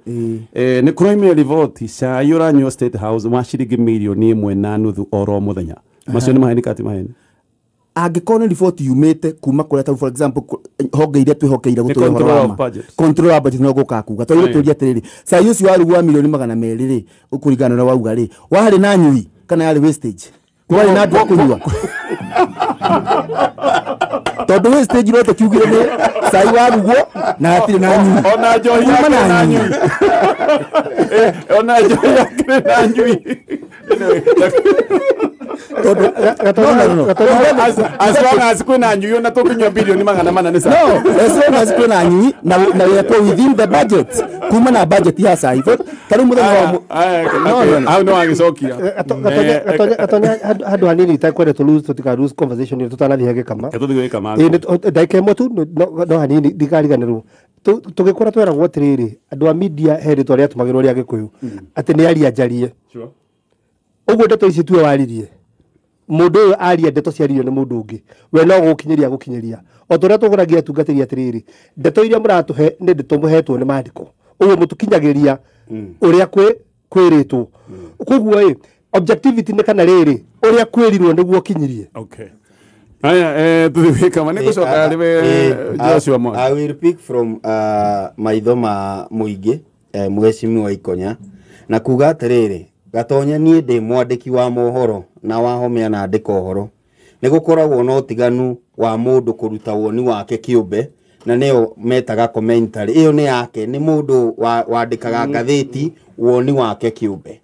Nĩ kũraumire riboti cai ũranyuo State House wa ciringi mirioni 1.5 oro mũthenya. Macio nĩ maheni kati maheni? Angĩkorwo nĩ riboti yumĩte kuma kũrĩa, ta for example honge iria twĩhokeire gũtũhe ũhoro wa ma, control of budget, no gũka kuga tondũ tũrie atĩrĩrĩ, cai ũcio warugwo wa milioni 200 rĩ, ũkũringana na wauga rĩ, warĩ na nyui kana yarĩ wastage? Warĩ na andũ a kũnyua? Tondũ wastage no tũkiugire nĩ cai warugwo na hatirĩ na nyui. Ona njohi Kuma yake na nyui. Nyui. Ona njohi yake na nyui. Tondũ no. As long as kwĩna nyui ona tũkĩnyua bilioni 400 nĩ sawa. No, as long as kwĩna nyui na wekwo within the budget, kuma na budget ya cai. Ta rĩu mũthenya wa No. Hau nĩ wagĩcokia. Gatonya handũ hanini itakwenda tũ lose, tũtika lose conversation ĩyo tũtanathiĩ gĩkama. Tũthiĩ gwĩka. Ĩĩ, ndagĩka ĩmwe tu, no hanini ndikariganĩrwo. Tũgĩkũra tweragwo atĩrĩrĩ, andũ a media he rĩtwa rĩatũmagĩrwo rĩa Gĩkũyũ atĩ nĩ aria njarie. Ũguo ndeto ici tuwe waririe, mũndũ ũyũ aria ndeto ciario nĩ mũndũ ũngĩ, we no gũkinyĩria gũkinyĩria o ta ũrĩa tũgũragia atungatĩri atĩrĩrĩ, ndeto iria mũratũhe nĩ ndeto mũhetwo nĩ mandĩko, ũguo mũtũkinyagĩria ũrĩa kwĩrĩtwo. Koguo ĩ objectivity nĩ kana rĩrĩ ũrĩa kwĩrirwo nĩguo ũkinyirie. Okay. Haya, tũthiĩ gwĩka ma nĩ gũcoka harĩ we Joshua Mwangi. I will pick from maitho ma mũingĩ, mheshimiwa Ikonya, na kuga atĩrĩrĩ, Gatonya, niĩ ndĩ mwandĩki wa mohoro na wahomea na andĩka ũhoro, nĩ gũkoragwo na ũtiganu wa mũndũ kũruta woni wake kĩũmbe, na nĩyo metaga commentary. Ĩyo nĩ yake, nĩ mũndũ wandĩkaga ngathĩti woni wake kĩũmbe.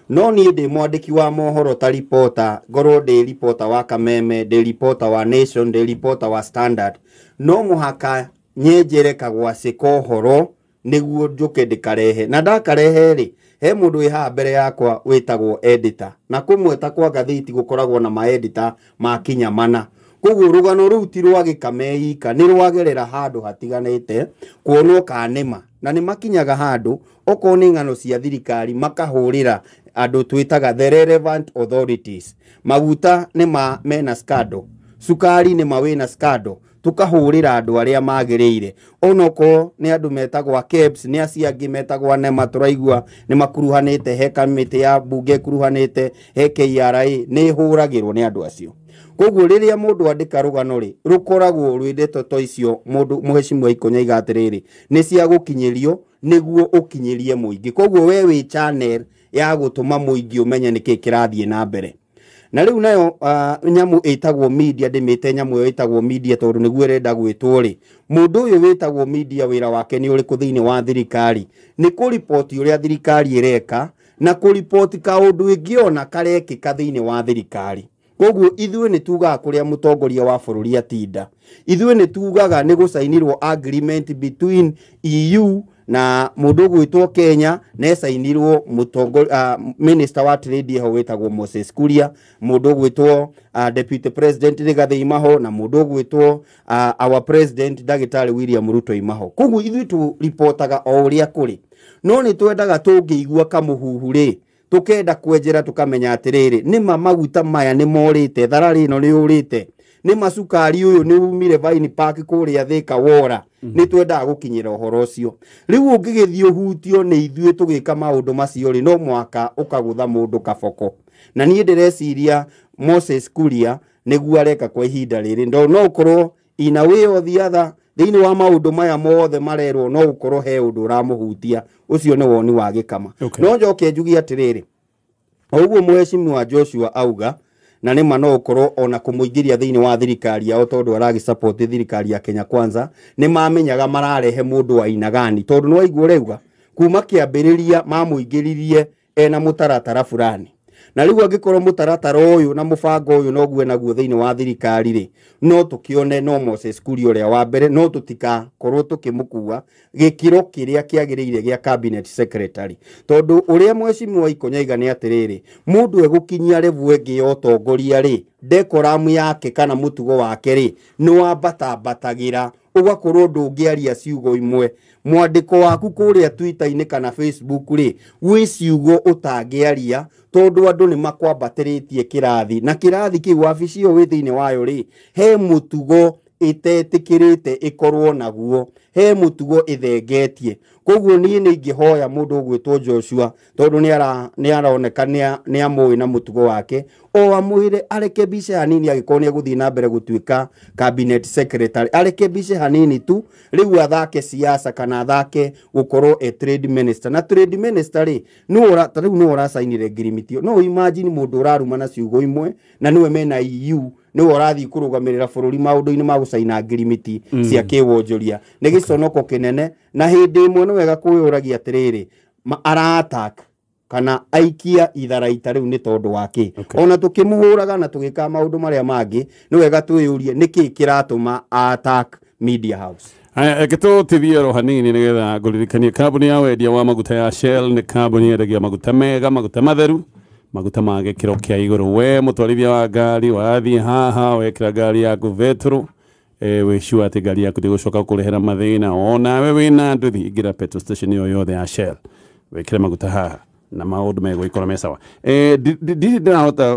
No niĩ ndĩ mwandĩki wa mohoro ta reporter, ngorwo ndĩ reporter wa Kameme, ndĩ reporter wa Nation, ndĩ reporter wa Standard, no mũhaka nyenjere kagwacĩ ka ũhoro nĩguo njũke ndĩkarehe. Na ndakarehe rĩ, he mũndũ wĩ haha mbere yakwa wĩtagwo editor, na kũmwe ta kwa ngathĩti gũkoragwo na maeditor makinya mana. Koguo rũgano rũu ti rwa gĩkame ika, nĩ rwagerera handũ hatiganĩte kuonwo kana nĩma, na nĩ makinyaga handũ okorwo nĩ ng'ano cia thirikari makahũrĩra andũ twĩtaga the relevant authorities. Maguta nĩ ma mena scandal, cukari nĩ ma wĩna scandal. Tukahũrĩra andũ arĩa magĩrĩire, onokorwo nĩ andũ metagwo KEBS, nĩ acio angĩ metagwo NEMA, tũraigua nĩ makuruhanĩte, he kamĩtĩ ya mbunge ĩkuruhanĩte, he KRA, nĩ ĩhũragĩrwo nĩ andũ acio. Koguo rĩrĩa mũndũ andĩka rũgano rĩ, rũkoragwo rwĩ ndeto ta icio mũndũ mũhecimiwa Ikonya aiga atĩrĩrĩ, nĩ cia gũkinyĩrio nĩguo ũkinyĩrie mũingĩ. Koguo we wĩ channel ya gũtũma mũingĩ ũmenye nĩkĩ kĩrathiĩ na mbere. Na rĩu nayo nyamũ ĩtagwo media, ndĩmĩte nyamũ ĩyo ĩtagwo media tondũ nĩguo ĩrenda gwĩtwo rĩ, mũndũ ũyũ wĩtagwo media wĩra wake nĩ ũrĩkũ thĩinĩ wa thirikari? Nĩ kũriboti ũrĩa thirikari ĩreka na kũriboti kaũndũ ĩngĩona karekĩka thĩinĩ wa thirikari. Koguo ithuĩ nĩ tugaga kũrĩa mũtongoria wa bũrũri atinda, ithuĩ nĩ tugaga nĩ gũcainirwo agreement between EU na mũndũ ũgwĩtwo Kenya, na ecainirwo minister wa trade ho wĩtagwo Moses Kuria, mũndũ ũgwĩtwo deputy president Rigathi Imaho, na mũndũ ũgwĩtwo our president Ndagĩtarĩ William Ruto Imaho. Koguo ithuĩ tũripotaga o ũrĩa kũrĩ, no nĩ twendaga tũngĩigua kamũhuhu rĩ, tukenda kwenjera tukamenya atiriri nĩma maguta maya nĩ morĩte, thararĩ ĩno nĩ yũrĩte, nĩma cukari ũyũ nĩ umire Vine Park kũrĩa Thika wora. Nĩ twendaga gũkinyĩra ũhoro ũcio. Rĩu ũngĩgĩthiĩ ũhutio nĩ ithuĩ tũgĩka maũndũ macio rĩ, no mwaka ũkagũtha mũndũ kaboko. Na niĩ ndĩreciria Moses Kuria nĩguo areka kwa ihinda rĩrĩ, no ũkorwo in a way or the other thĩinĩ wa maũndũ maya mothe marerwo, no ũkorwo he ũndũ ũramũhutia. Ũcio nĩ woni wa Gĩkama. No njoke njuge atĩrĩrĩ, o ũguo mũhecimiwa Joshua auga, na nĩma no ũkorwo ona kũmũingĩria thĩinĩ wa thirikari yao tondũ aragĩsupport thirikari ya Kenya Kwanza, nĩ mamenyaga mararehe mũndũ wa aina gani, tondũ nĩ waigua ũrauga kuma kĩambĩrĩria mamũingĩririe ena mũtaratara fulani. Na rĩu angĩkorwo mũtaratara ũyũ na mũbango ũyũ noguo naguo thĩinĩ wa thirikari rĩ, no tũkĩone no Moses Kuria ũrĩa wa mbere, no tũtikakorwo tũkĩmũkua gĩkĩro kĩrĩa kĩagĩrĩire gĩa cabinet secretary. Tondũ ũrĩa mũhecimiwa Ikonya aiga nĩ atĩrĩrĩ, mũndũ egũkinyia level ĩngĩ ya ũtongoria rĩ, decorum yake kana mũtugo wake rĩ, nĩ wambatambatagĩra, ũgakorwo ndũngĩaria ciugo imwe. Mwandĩko waku kũrĩa Twitter-inĩ kana Facebook rĩ, gwĩ ciugo ũtangĩaria tondũ andũ nĩ makwambatĩrĩtie kĩrathi, na kĩrathi kĩu wabici ĩyo wĩ thĩinĩ wayo rĩ, he mũtugo ĩtetĩkĩrĩte ĩkorwo naguo, he mũtugo ĩthengetie. Koguo niĩ nĩ ingĩhoya mũndũ ũgwĩtwo Joshua, tondũ nĩ aroneka nĩ amũĩ na mũtugo wake, o amwĩre arekebishe hanini, angĩkorwo nĩ egũthiĩ na mbere gũtuĩka cabinet secretary, arekebishe hanini tu, rĩu athake siasa kana athake gũkorwo e trade minister. Na trade minister rĩ, ta rĩu nĩwe ũracainire ngirimiti. No imagine mũndũ ũraruma na ciugo imwe na nĩwe mena EU, nĩwe ũrathiĩ kũrũgamĩrĩra bũrũri maũndũ-inĩ ma gũcaina ngirimiti cia kĩwonjoria. Nĩ gĩconoko kĩnene, na hĩndĩ ĩmwe nĩ wega kwĩyũragia atĩrĩrĩ, ara-attack kana aikia itharaita rĩu nĩ tondũ wa kĩ? Ona tũkĩmũhũraga na tũgĩka maũndũ marĩa mangĩ, nĩ wega twĩyũrie nĩkĩ kĩratũma attack media house. Haya, reke tũtithie oro hanini nĩgetha ngũririkanie kambuni ya wendia wa maguta ya Shell nĩ kambuni yendagia maguta mega, maguta matheru, maguta ma gĩkĩro kĩa igũrũ. We mũtwarithia wa ngari wathiĩ haha wekĩra ngari yaku betũrũ, wĩ sure atĩ ngari yaku ndĩgũcoka kũrehera mathĩna. Onawe wĩna nduthi, ingĩra petrol station ĩyo yothe ya Shell wĩkĩre maguta haha na maũndũ megũgĩkorwo me sawa. Ndirĩ ndĩrahota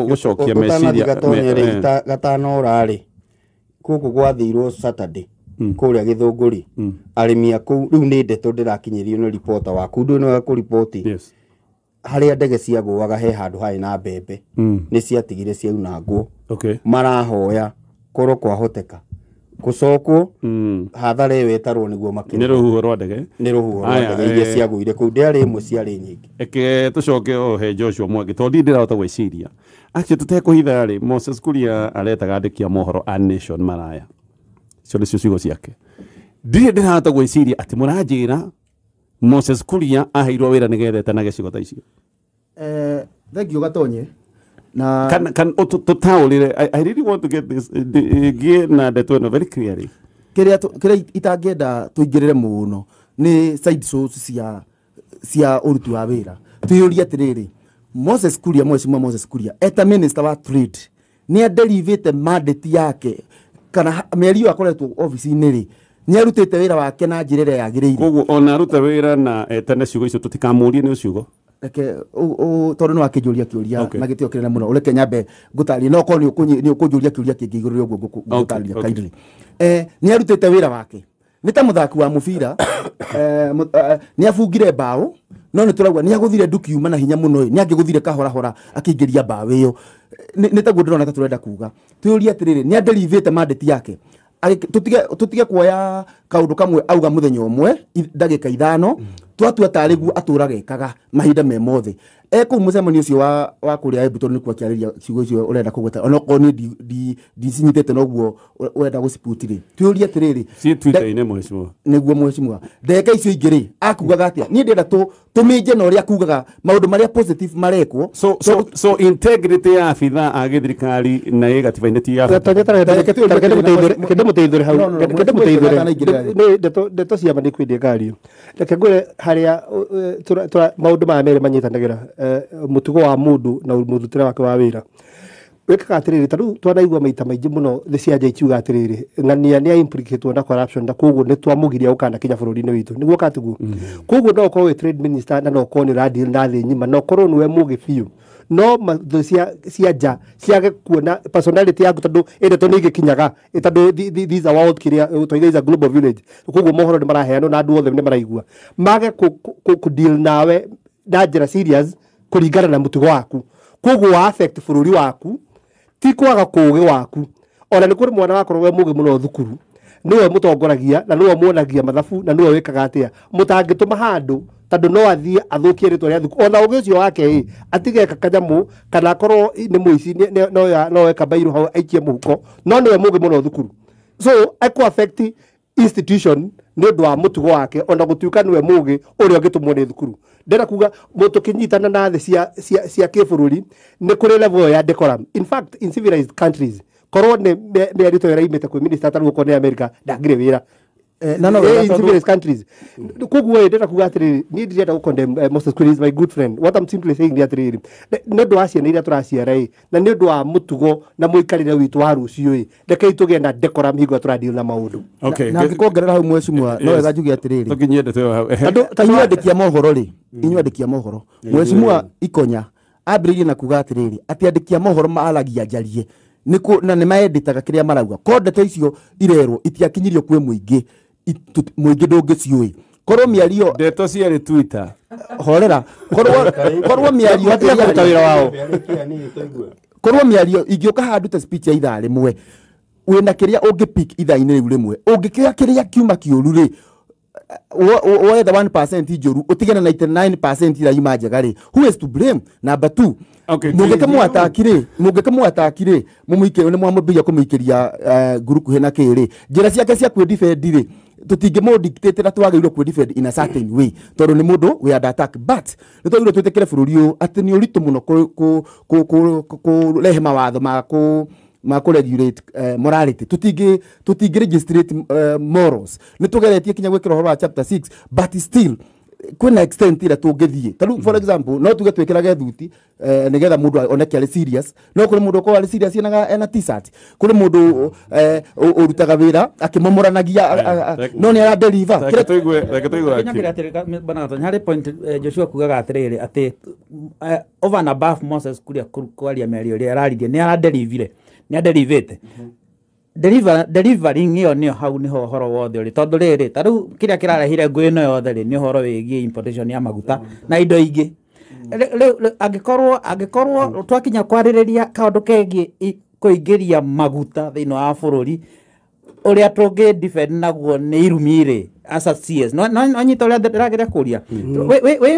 gũcokia meciria. Ũtanathiĩ Gatonye rĩ, gatano ũrarĩ gũkũ gwathirwo Saturday kũrĩa Gĩthũngũri, arĩmi a kũu rĩu nĩ ndeto ndĩrakinyĩrio nĩ ripota waku, ndũĩ nĩwe kũriboti harĩa ndege ciagũaga he handũ harĩ na mbembe, nĩ ciatigire ciaunangwo. Marahoya korwo kwahoteka gũcokwo hathara ĩyo ĩtarwo nĩguo makĩria. Nĩ rũhuho rwa ndege. Nĩ rũhuho rwa ndege iria ciagũire kũu, ndĩarĩ ĩmwe, ciarĩ nyingĩ. Eke tũcoke o he Joshua Mwangi tondũ ndirĩ ndĩrahota gwĩciria. Actually tũtekũhitha rĩ, Moses Kuria aretaga andĩki a mohoro a Nation maraya. Icio nĩcio ciugo ciake. Ndirĩ ndĩrahota gwĩciria atĩ mũranjĩra Moses Kuria aheirwo wĩra nĩgetha etanage ciugo ta icio. Thank you Gatonye. Na Can tũtaũrĩre, I really want to get this ngĩe na ndeto ĩno very clearly. Kĩrĩa itangĩenda tũingĩrĩre mũno nĩ side shows cia ũruti wa wĩra. Twĩyũrie atĩrĩrĩ, Moses Kuria, mheshimiwa Moses Kuria eta minister wa trade nĩ aderivĩte mandate yake kana mĩeri ĩyo akoretwo ofici-inĩ rĩ, nĩ arutĩte wĩra wake na njĩra ĩrĩa yagĩrĩire. Koguo ona aruta wĩra na etane ciugo icio tũtikamũrie nĩ ciugo. Reke tondũ nĩ wakĩnjũria kĩũria na gĩtĩo kĩnene mũno, ũreke nyambe ngũtarĩrie, no korwo nĩ ũkũnjũria kĩũria kĩngĩ igũrũ rĩa ũguo ngũtarĩria kindly. Nĩ arutĩte wĩra wake, nĩ ta mũthaki wa mũbira, nĩ abungire mbaũ, no nĩ tũrauga nĩ agũthire ndukiuma na hinya mũno, nĩ angĩgũthire kahorahora akĩingĩria mbaũ ĩyo. Nĩ taguo ndĩrona ta tũrenda kuga. Twĩũrie atĩrĩrĩ, nĩ aderivĩte mandate yake. Tũtige kuoya kaũndũ kamwe auga mũthenya ũmwe ndagĩka 5, twatua tarĩ guo atũraga ekaga mahinda me mothe. Kũu mũcemanio ũcio wa kũrĩa Embu, tondũ nĩkuo akĩarĩria ciugo icio ũrenda kũgweta, onokorwo niĩ ndicinyitĩte noguo ũrenda gũciputi rĩ, twĩũrie atĩrĩrĩ, ciĩ Twitter-inĩ mheshimiwa. Nĩguo mheshimiwa, ndagĩka icio ingĩ rĩ akugaga atĩa? Niĩ ndĩrenda tũmĩnje na ũrĩa akugaga maũndũ marĩa positive marekwo. So integrity ya abithaa a gĩthirikari na ĩ gatiba-inĩ ti ya bata. Kende mũteithũre hau, kende mũteithũre. Nĩ ndeto cia ma nĩ kwĩndĩ ngario. Reke ngwĩre harĩa maũndũ maya merĩ manyitanagĩra, mũtugo wa mũndũ na mũrutĩre wake wa wĩra. Wĩkaga atĩrĩrĩ, ta rĩu twanaigua maita maingĩ mũno thĩ cia nja ikiuga atĩrĩrĩ, ng'ania nĩ implicatwo na corruption, na koguo nĩ twamũgiria gũkanakinya bũrũri-inĩ witũ. Nĩguo katiguo. Koguo no ũkorwo wĩ trade minister na no ũkorwo nĩ ũradeal na thĩ ng'ima, na ũkorwo nĩwe mũgĩ biũ, no thũ cia nja ciage kuona personality yaku, tondũ ĩndeto nĩ igĩkinyaga, tondũ these are world kĩrĩa tũiga is a global village. Koguo mohoro nĩ maraheanwo na andũ othe nĩ maraigua, mage kũ deal nawe na njĩra serious kũringana na mũtugo waku. Koguo wa affect bũrũri waku ti kwaga kũũgĩ waku. Ona nĩ kũrĩ mwana wakorwo we mũgĩ mũno thukuru, nĩwe mũtongoragia na nĩwe muonagia mathabu na nĩwe wĩkaga atĩa, mũtangĩtũma handũ tondũ no athiĩ athũkie rĩtwa rĩa thukuru. Ona ũgĩ ũcio wake ĩ atigeka kanyamũ kana akorwo nĩ mũici, no eka bairũ hau aikie mũhuko, no nĩwe mũgĩ mũno thukuru. So ekũ affect institution nĩ ũndũ wa mũtugo wake, ona gũtuĩka nĩwe mũgĩ ũrĩa ũngĩtũmwo nĩ thukuru. Ndĩrenda kuga tũkĩnyitana na thĩ cia kĩbũrũri nĩ kũrĩ level ya decorum. In fact, in civilized countries, korwo nĩ mĩario ta ĩyo ĩraimĩte kwĩ minister ta rĩu okorwo nĩ America, ndangĩrĩ wĩra. No, In civilized countries. Koguo ĩ ndĩrenda kuga atĩrĩrĩ, niĩ ndirenda gũ condemn Moses Kuria is my good friend. What I'm simply saying nĩ atĩrĩrĩ, nĩ ũndũ wa ciana iria tũraciara ĩ, na nĩ ũndũ wa mũtugo na mũikarĩre witũ wa rũciũ ĩ, rekei tũgĩe na decorum hingo ĩrĩa tũradeal na maũndũ. Na ngĩkuongerera hau mheshimiwa, no wega njuge atĩrĩrĩ, Tũkinyie ndeto ĩyo hau. Andũ inyuĩ andĩki a mohoro rĩ, inyuĩ andĩki a mohoro, mheshimiwa Ikonya ambĩrĩirie na kuga atĩrĩrĩ, atĩ andĩki a mohoro maaragia njarie na nĩ maendĩtaga kĩrĩa marauga. Korwo ndeto icio irerwo itiakinyirio kwĩ mũingĩ, mũingĩ ndũngĩciũĩ. Korwo mĩario ndeto ciarĩ Twitter. Horera, korwo mĩario Matige kũruta wĩra wao. Korwo mĩario ingĩũka handũ ta speech ya ithaa rĩmwe, wĩna kĩrĩa ũngĩpick ithaa-inĩ rĩu rĩmwe, ũngĩkĩoya kĩrĩa kiuma kĩũru rĩ, wetha 1% njũru ũtigane na 99% iria ima njega rĩ, who is to blame? Number 2, mũngĩkĩmũataki rĩ, mũmũikĩrie, nĩ mwamũmbĩria kũmũikĩria ngurukuhĩ na kĩ rĩ, njĩra ciake cia kwĩdefend rĩ, tũtingĩmũ-dictate na twagĩrĩirwo kwĩdefend in a certain way, tondũ nĩ mũndũ we under attack. But nĩ twagĩrĩirwo twĩtĩkĩre bũrũri ũyũ atĩ nĩ ũritũ mũno kũrehe mawatho ma kũ regulate morality. Tũtingĩ registrate morals. Nĩ tũgeretie kinya gwĩkĩra ũhoro wa chapter 6, but still kwĩna extent ĩrĩa tũngĩthiĩ. Ta rĩu for example, no tuge twĩkĩrage thuti nĩgetha mũndũ oneke arĩ serious, no kũrĩ mũndũ ũkorwo arĩ serious ena t-shirt, kũrĩ mũndũ ũrutaga wĩra akĩmomoranagia, no nĩ aradeliver. Reke tũigue, reke tũigue Kinya kĩrĩa atĩrĩ, bwana Gatonya, harĩ point Joshua kugaga atĩrĩrĩ, atĩ over and above Moses Kuria kwaria mĩario ĩrĩa araririe, nĩ aradelivire, nĩ adelivĩte. Delivering ĩyo nĩyo hau nĩho ũhoro wothe ũrĩ, tondũ rĩrĩ ta rĩu kĩrĩa kĩrarehire ngũĩ ĩno yothe rĩ, nĩ ũhoro wĩgiĩ importation ya maguta na indo ingĩ. Rĩu angĩkorwo twakinya kwarĩrĩria kaũndũ kegiĩ kũingĩria maguta thĩinĩ wa bũrũri, ũrĩa tũngĩ defend naguo nĩ irumi rĩ, as a CS. No nyita ũrĩa ndĩrageria kũria.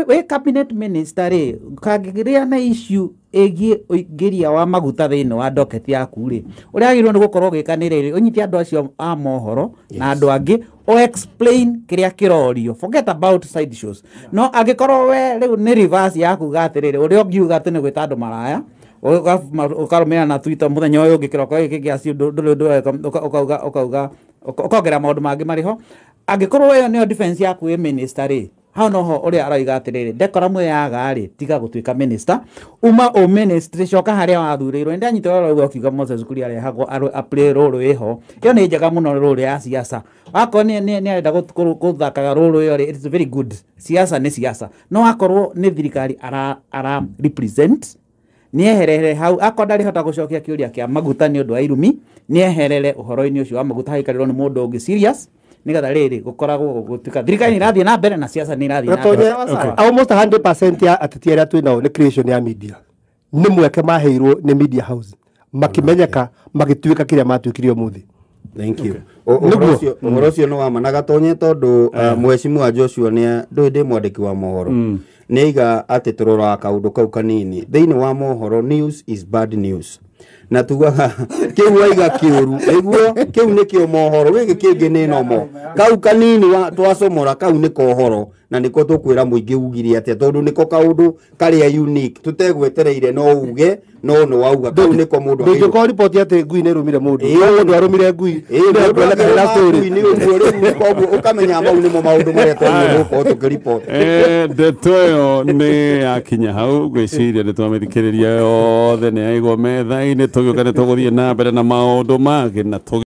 Wĩ cabinet minister rĩ, kangĩgĩa na issue ĩgiĩ ũingĩria wa maguta thĩinĩ wa docket yaku rĩ, ũrĩa wagĩrĩirwo nĩ gũkorwo ũgĩka nĩ rĩrĩ, ũnyite andũ acio a mohoro na andũ angĩ, o explain kĩrĩa kĩrorio, forget about side shows. No angĩkorwo we rĩu nĩ reverse ya kuga atĩrĩrĩ, ũrĩa ũngiuga atĩ nĩ gwĩta andũ maraya, ũkarũmĩrĩra na Twitter mũthenya ũyũ ũngĩ kĩroko gĩkĩ kĩa acio ndũrĩ ũndũ ũreka, ũkauga, ũkongerera maũndũ mangĩ marĩ ho. Angĩkorwo ĩyo nĩyo defense yaku wĩ minister rĩ, Hau noho ũrĩa aroiga atĩrĩrĩ, decorum yaga rĩ, tiga gũtuĩka minister, uma ũ ministry, coka harĩa wathurĩirwo. Nĩndanyita ũrĩa ũrauga ũkiuga Moses Kuria arehagwo a play role ĩho. Ĩyo nĩ njega mũno role ya siasa. Akorwo nĩ arenda gũthakaga role ĩyo rĩ, it's very good. Siasa nĩ siasa, no akorwo nĩ thirikari ara represent, nĩeherere hau. Akorwo ndarĩhota gũcokia kĩũria kĩa maguta nĩ ũndũ wa irumi, nĩeherere ũhoro-inĩ ũcio wa maguta, haikarĩrwo nĩ mũndũ ũngĩ serious, nĩgetha rĩrĩ gũkoragwo gũtuĩka thirikari nĩ ĩrathiĩ na mbere na siasa nĩ ĩrathiĩ na mbere. Gatonye, Sawa sawa. almost 100% ya ateti arĩa twĩ nao nĩ creation ya media, nĩ mweke maheirwo nĩ media house, makimenyeka, magĩtuĩka kĩrĩa matuĩkire ũmũthĩ. Thank you. Ũhoro ũcio, ũhoro ũcio nĩ wa ma na Gatonye, tondũ mheshimiwa Joshua nĩ ndũĩ ndĩ mwandĩki wa mohoro, nĩ aiga atĩ tũroraga kaũndũ kau kanini thĩinĩ wa mohoro. News is bad news, na tugaga kĩu waiga kĩũru nĩguo kĩu nĩkĩo mohoro, gĩkĩ kĩngĩ nĩ nomo. Kau kanini twacomora kau nĩ kohoro, na nĩko tũkwĩra mũingĩ ugire atĩa, tondũ nĩko kaũndũ karĩa unique tũtegwetereire. No uge no nĩ wauga kau nĩko mũndũ agĩrĩirwo. Ndũngĩkorwo riboti atĩ ngui nĩ ĩrũmire mũndũ, Ĩĩ. no mũndũ arũmire ngui, Ĩĩ, nĩ mũndũ ekuoneka hena akĩrũma story. ngui nĩ ũguo rĩu, koguo ũkamenya mau nĩmo maũndũ marĩa twagĩrĩirwo gũkorwo tũkĩriboti. Ndeto ĩyo nĩ yakinya hau, ngwĩciria nĩ twamĩthikĩrĩria yothe, nĩ yaigwo metha-inĩ. Tũgĩũka nĩ tũgũthiĩ na mbere na maũndũ mangĩ na tũgĩ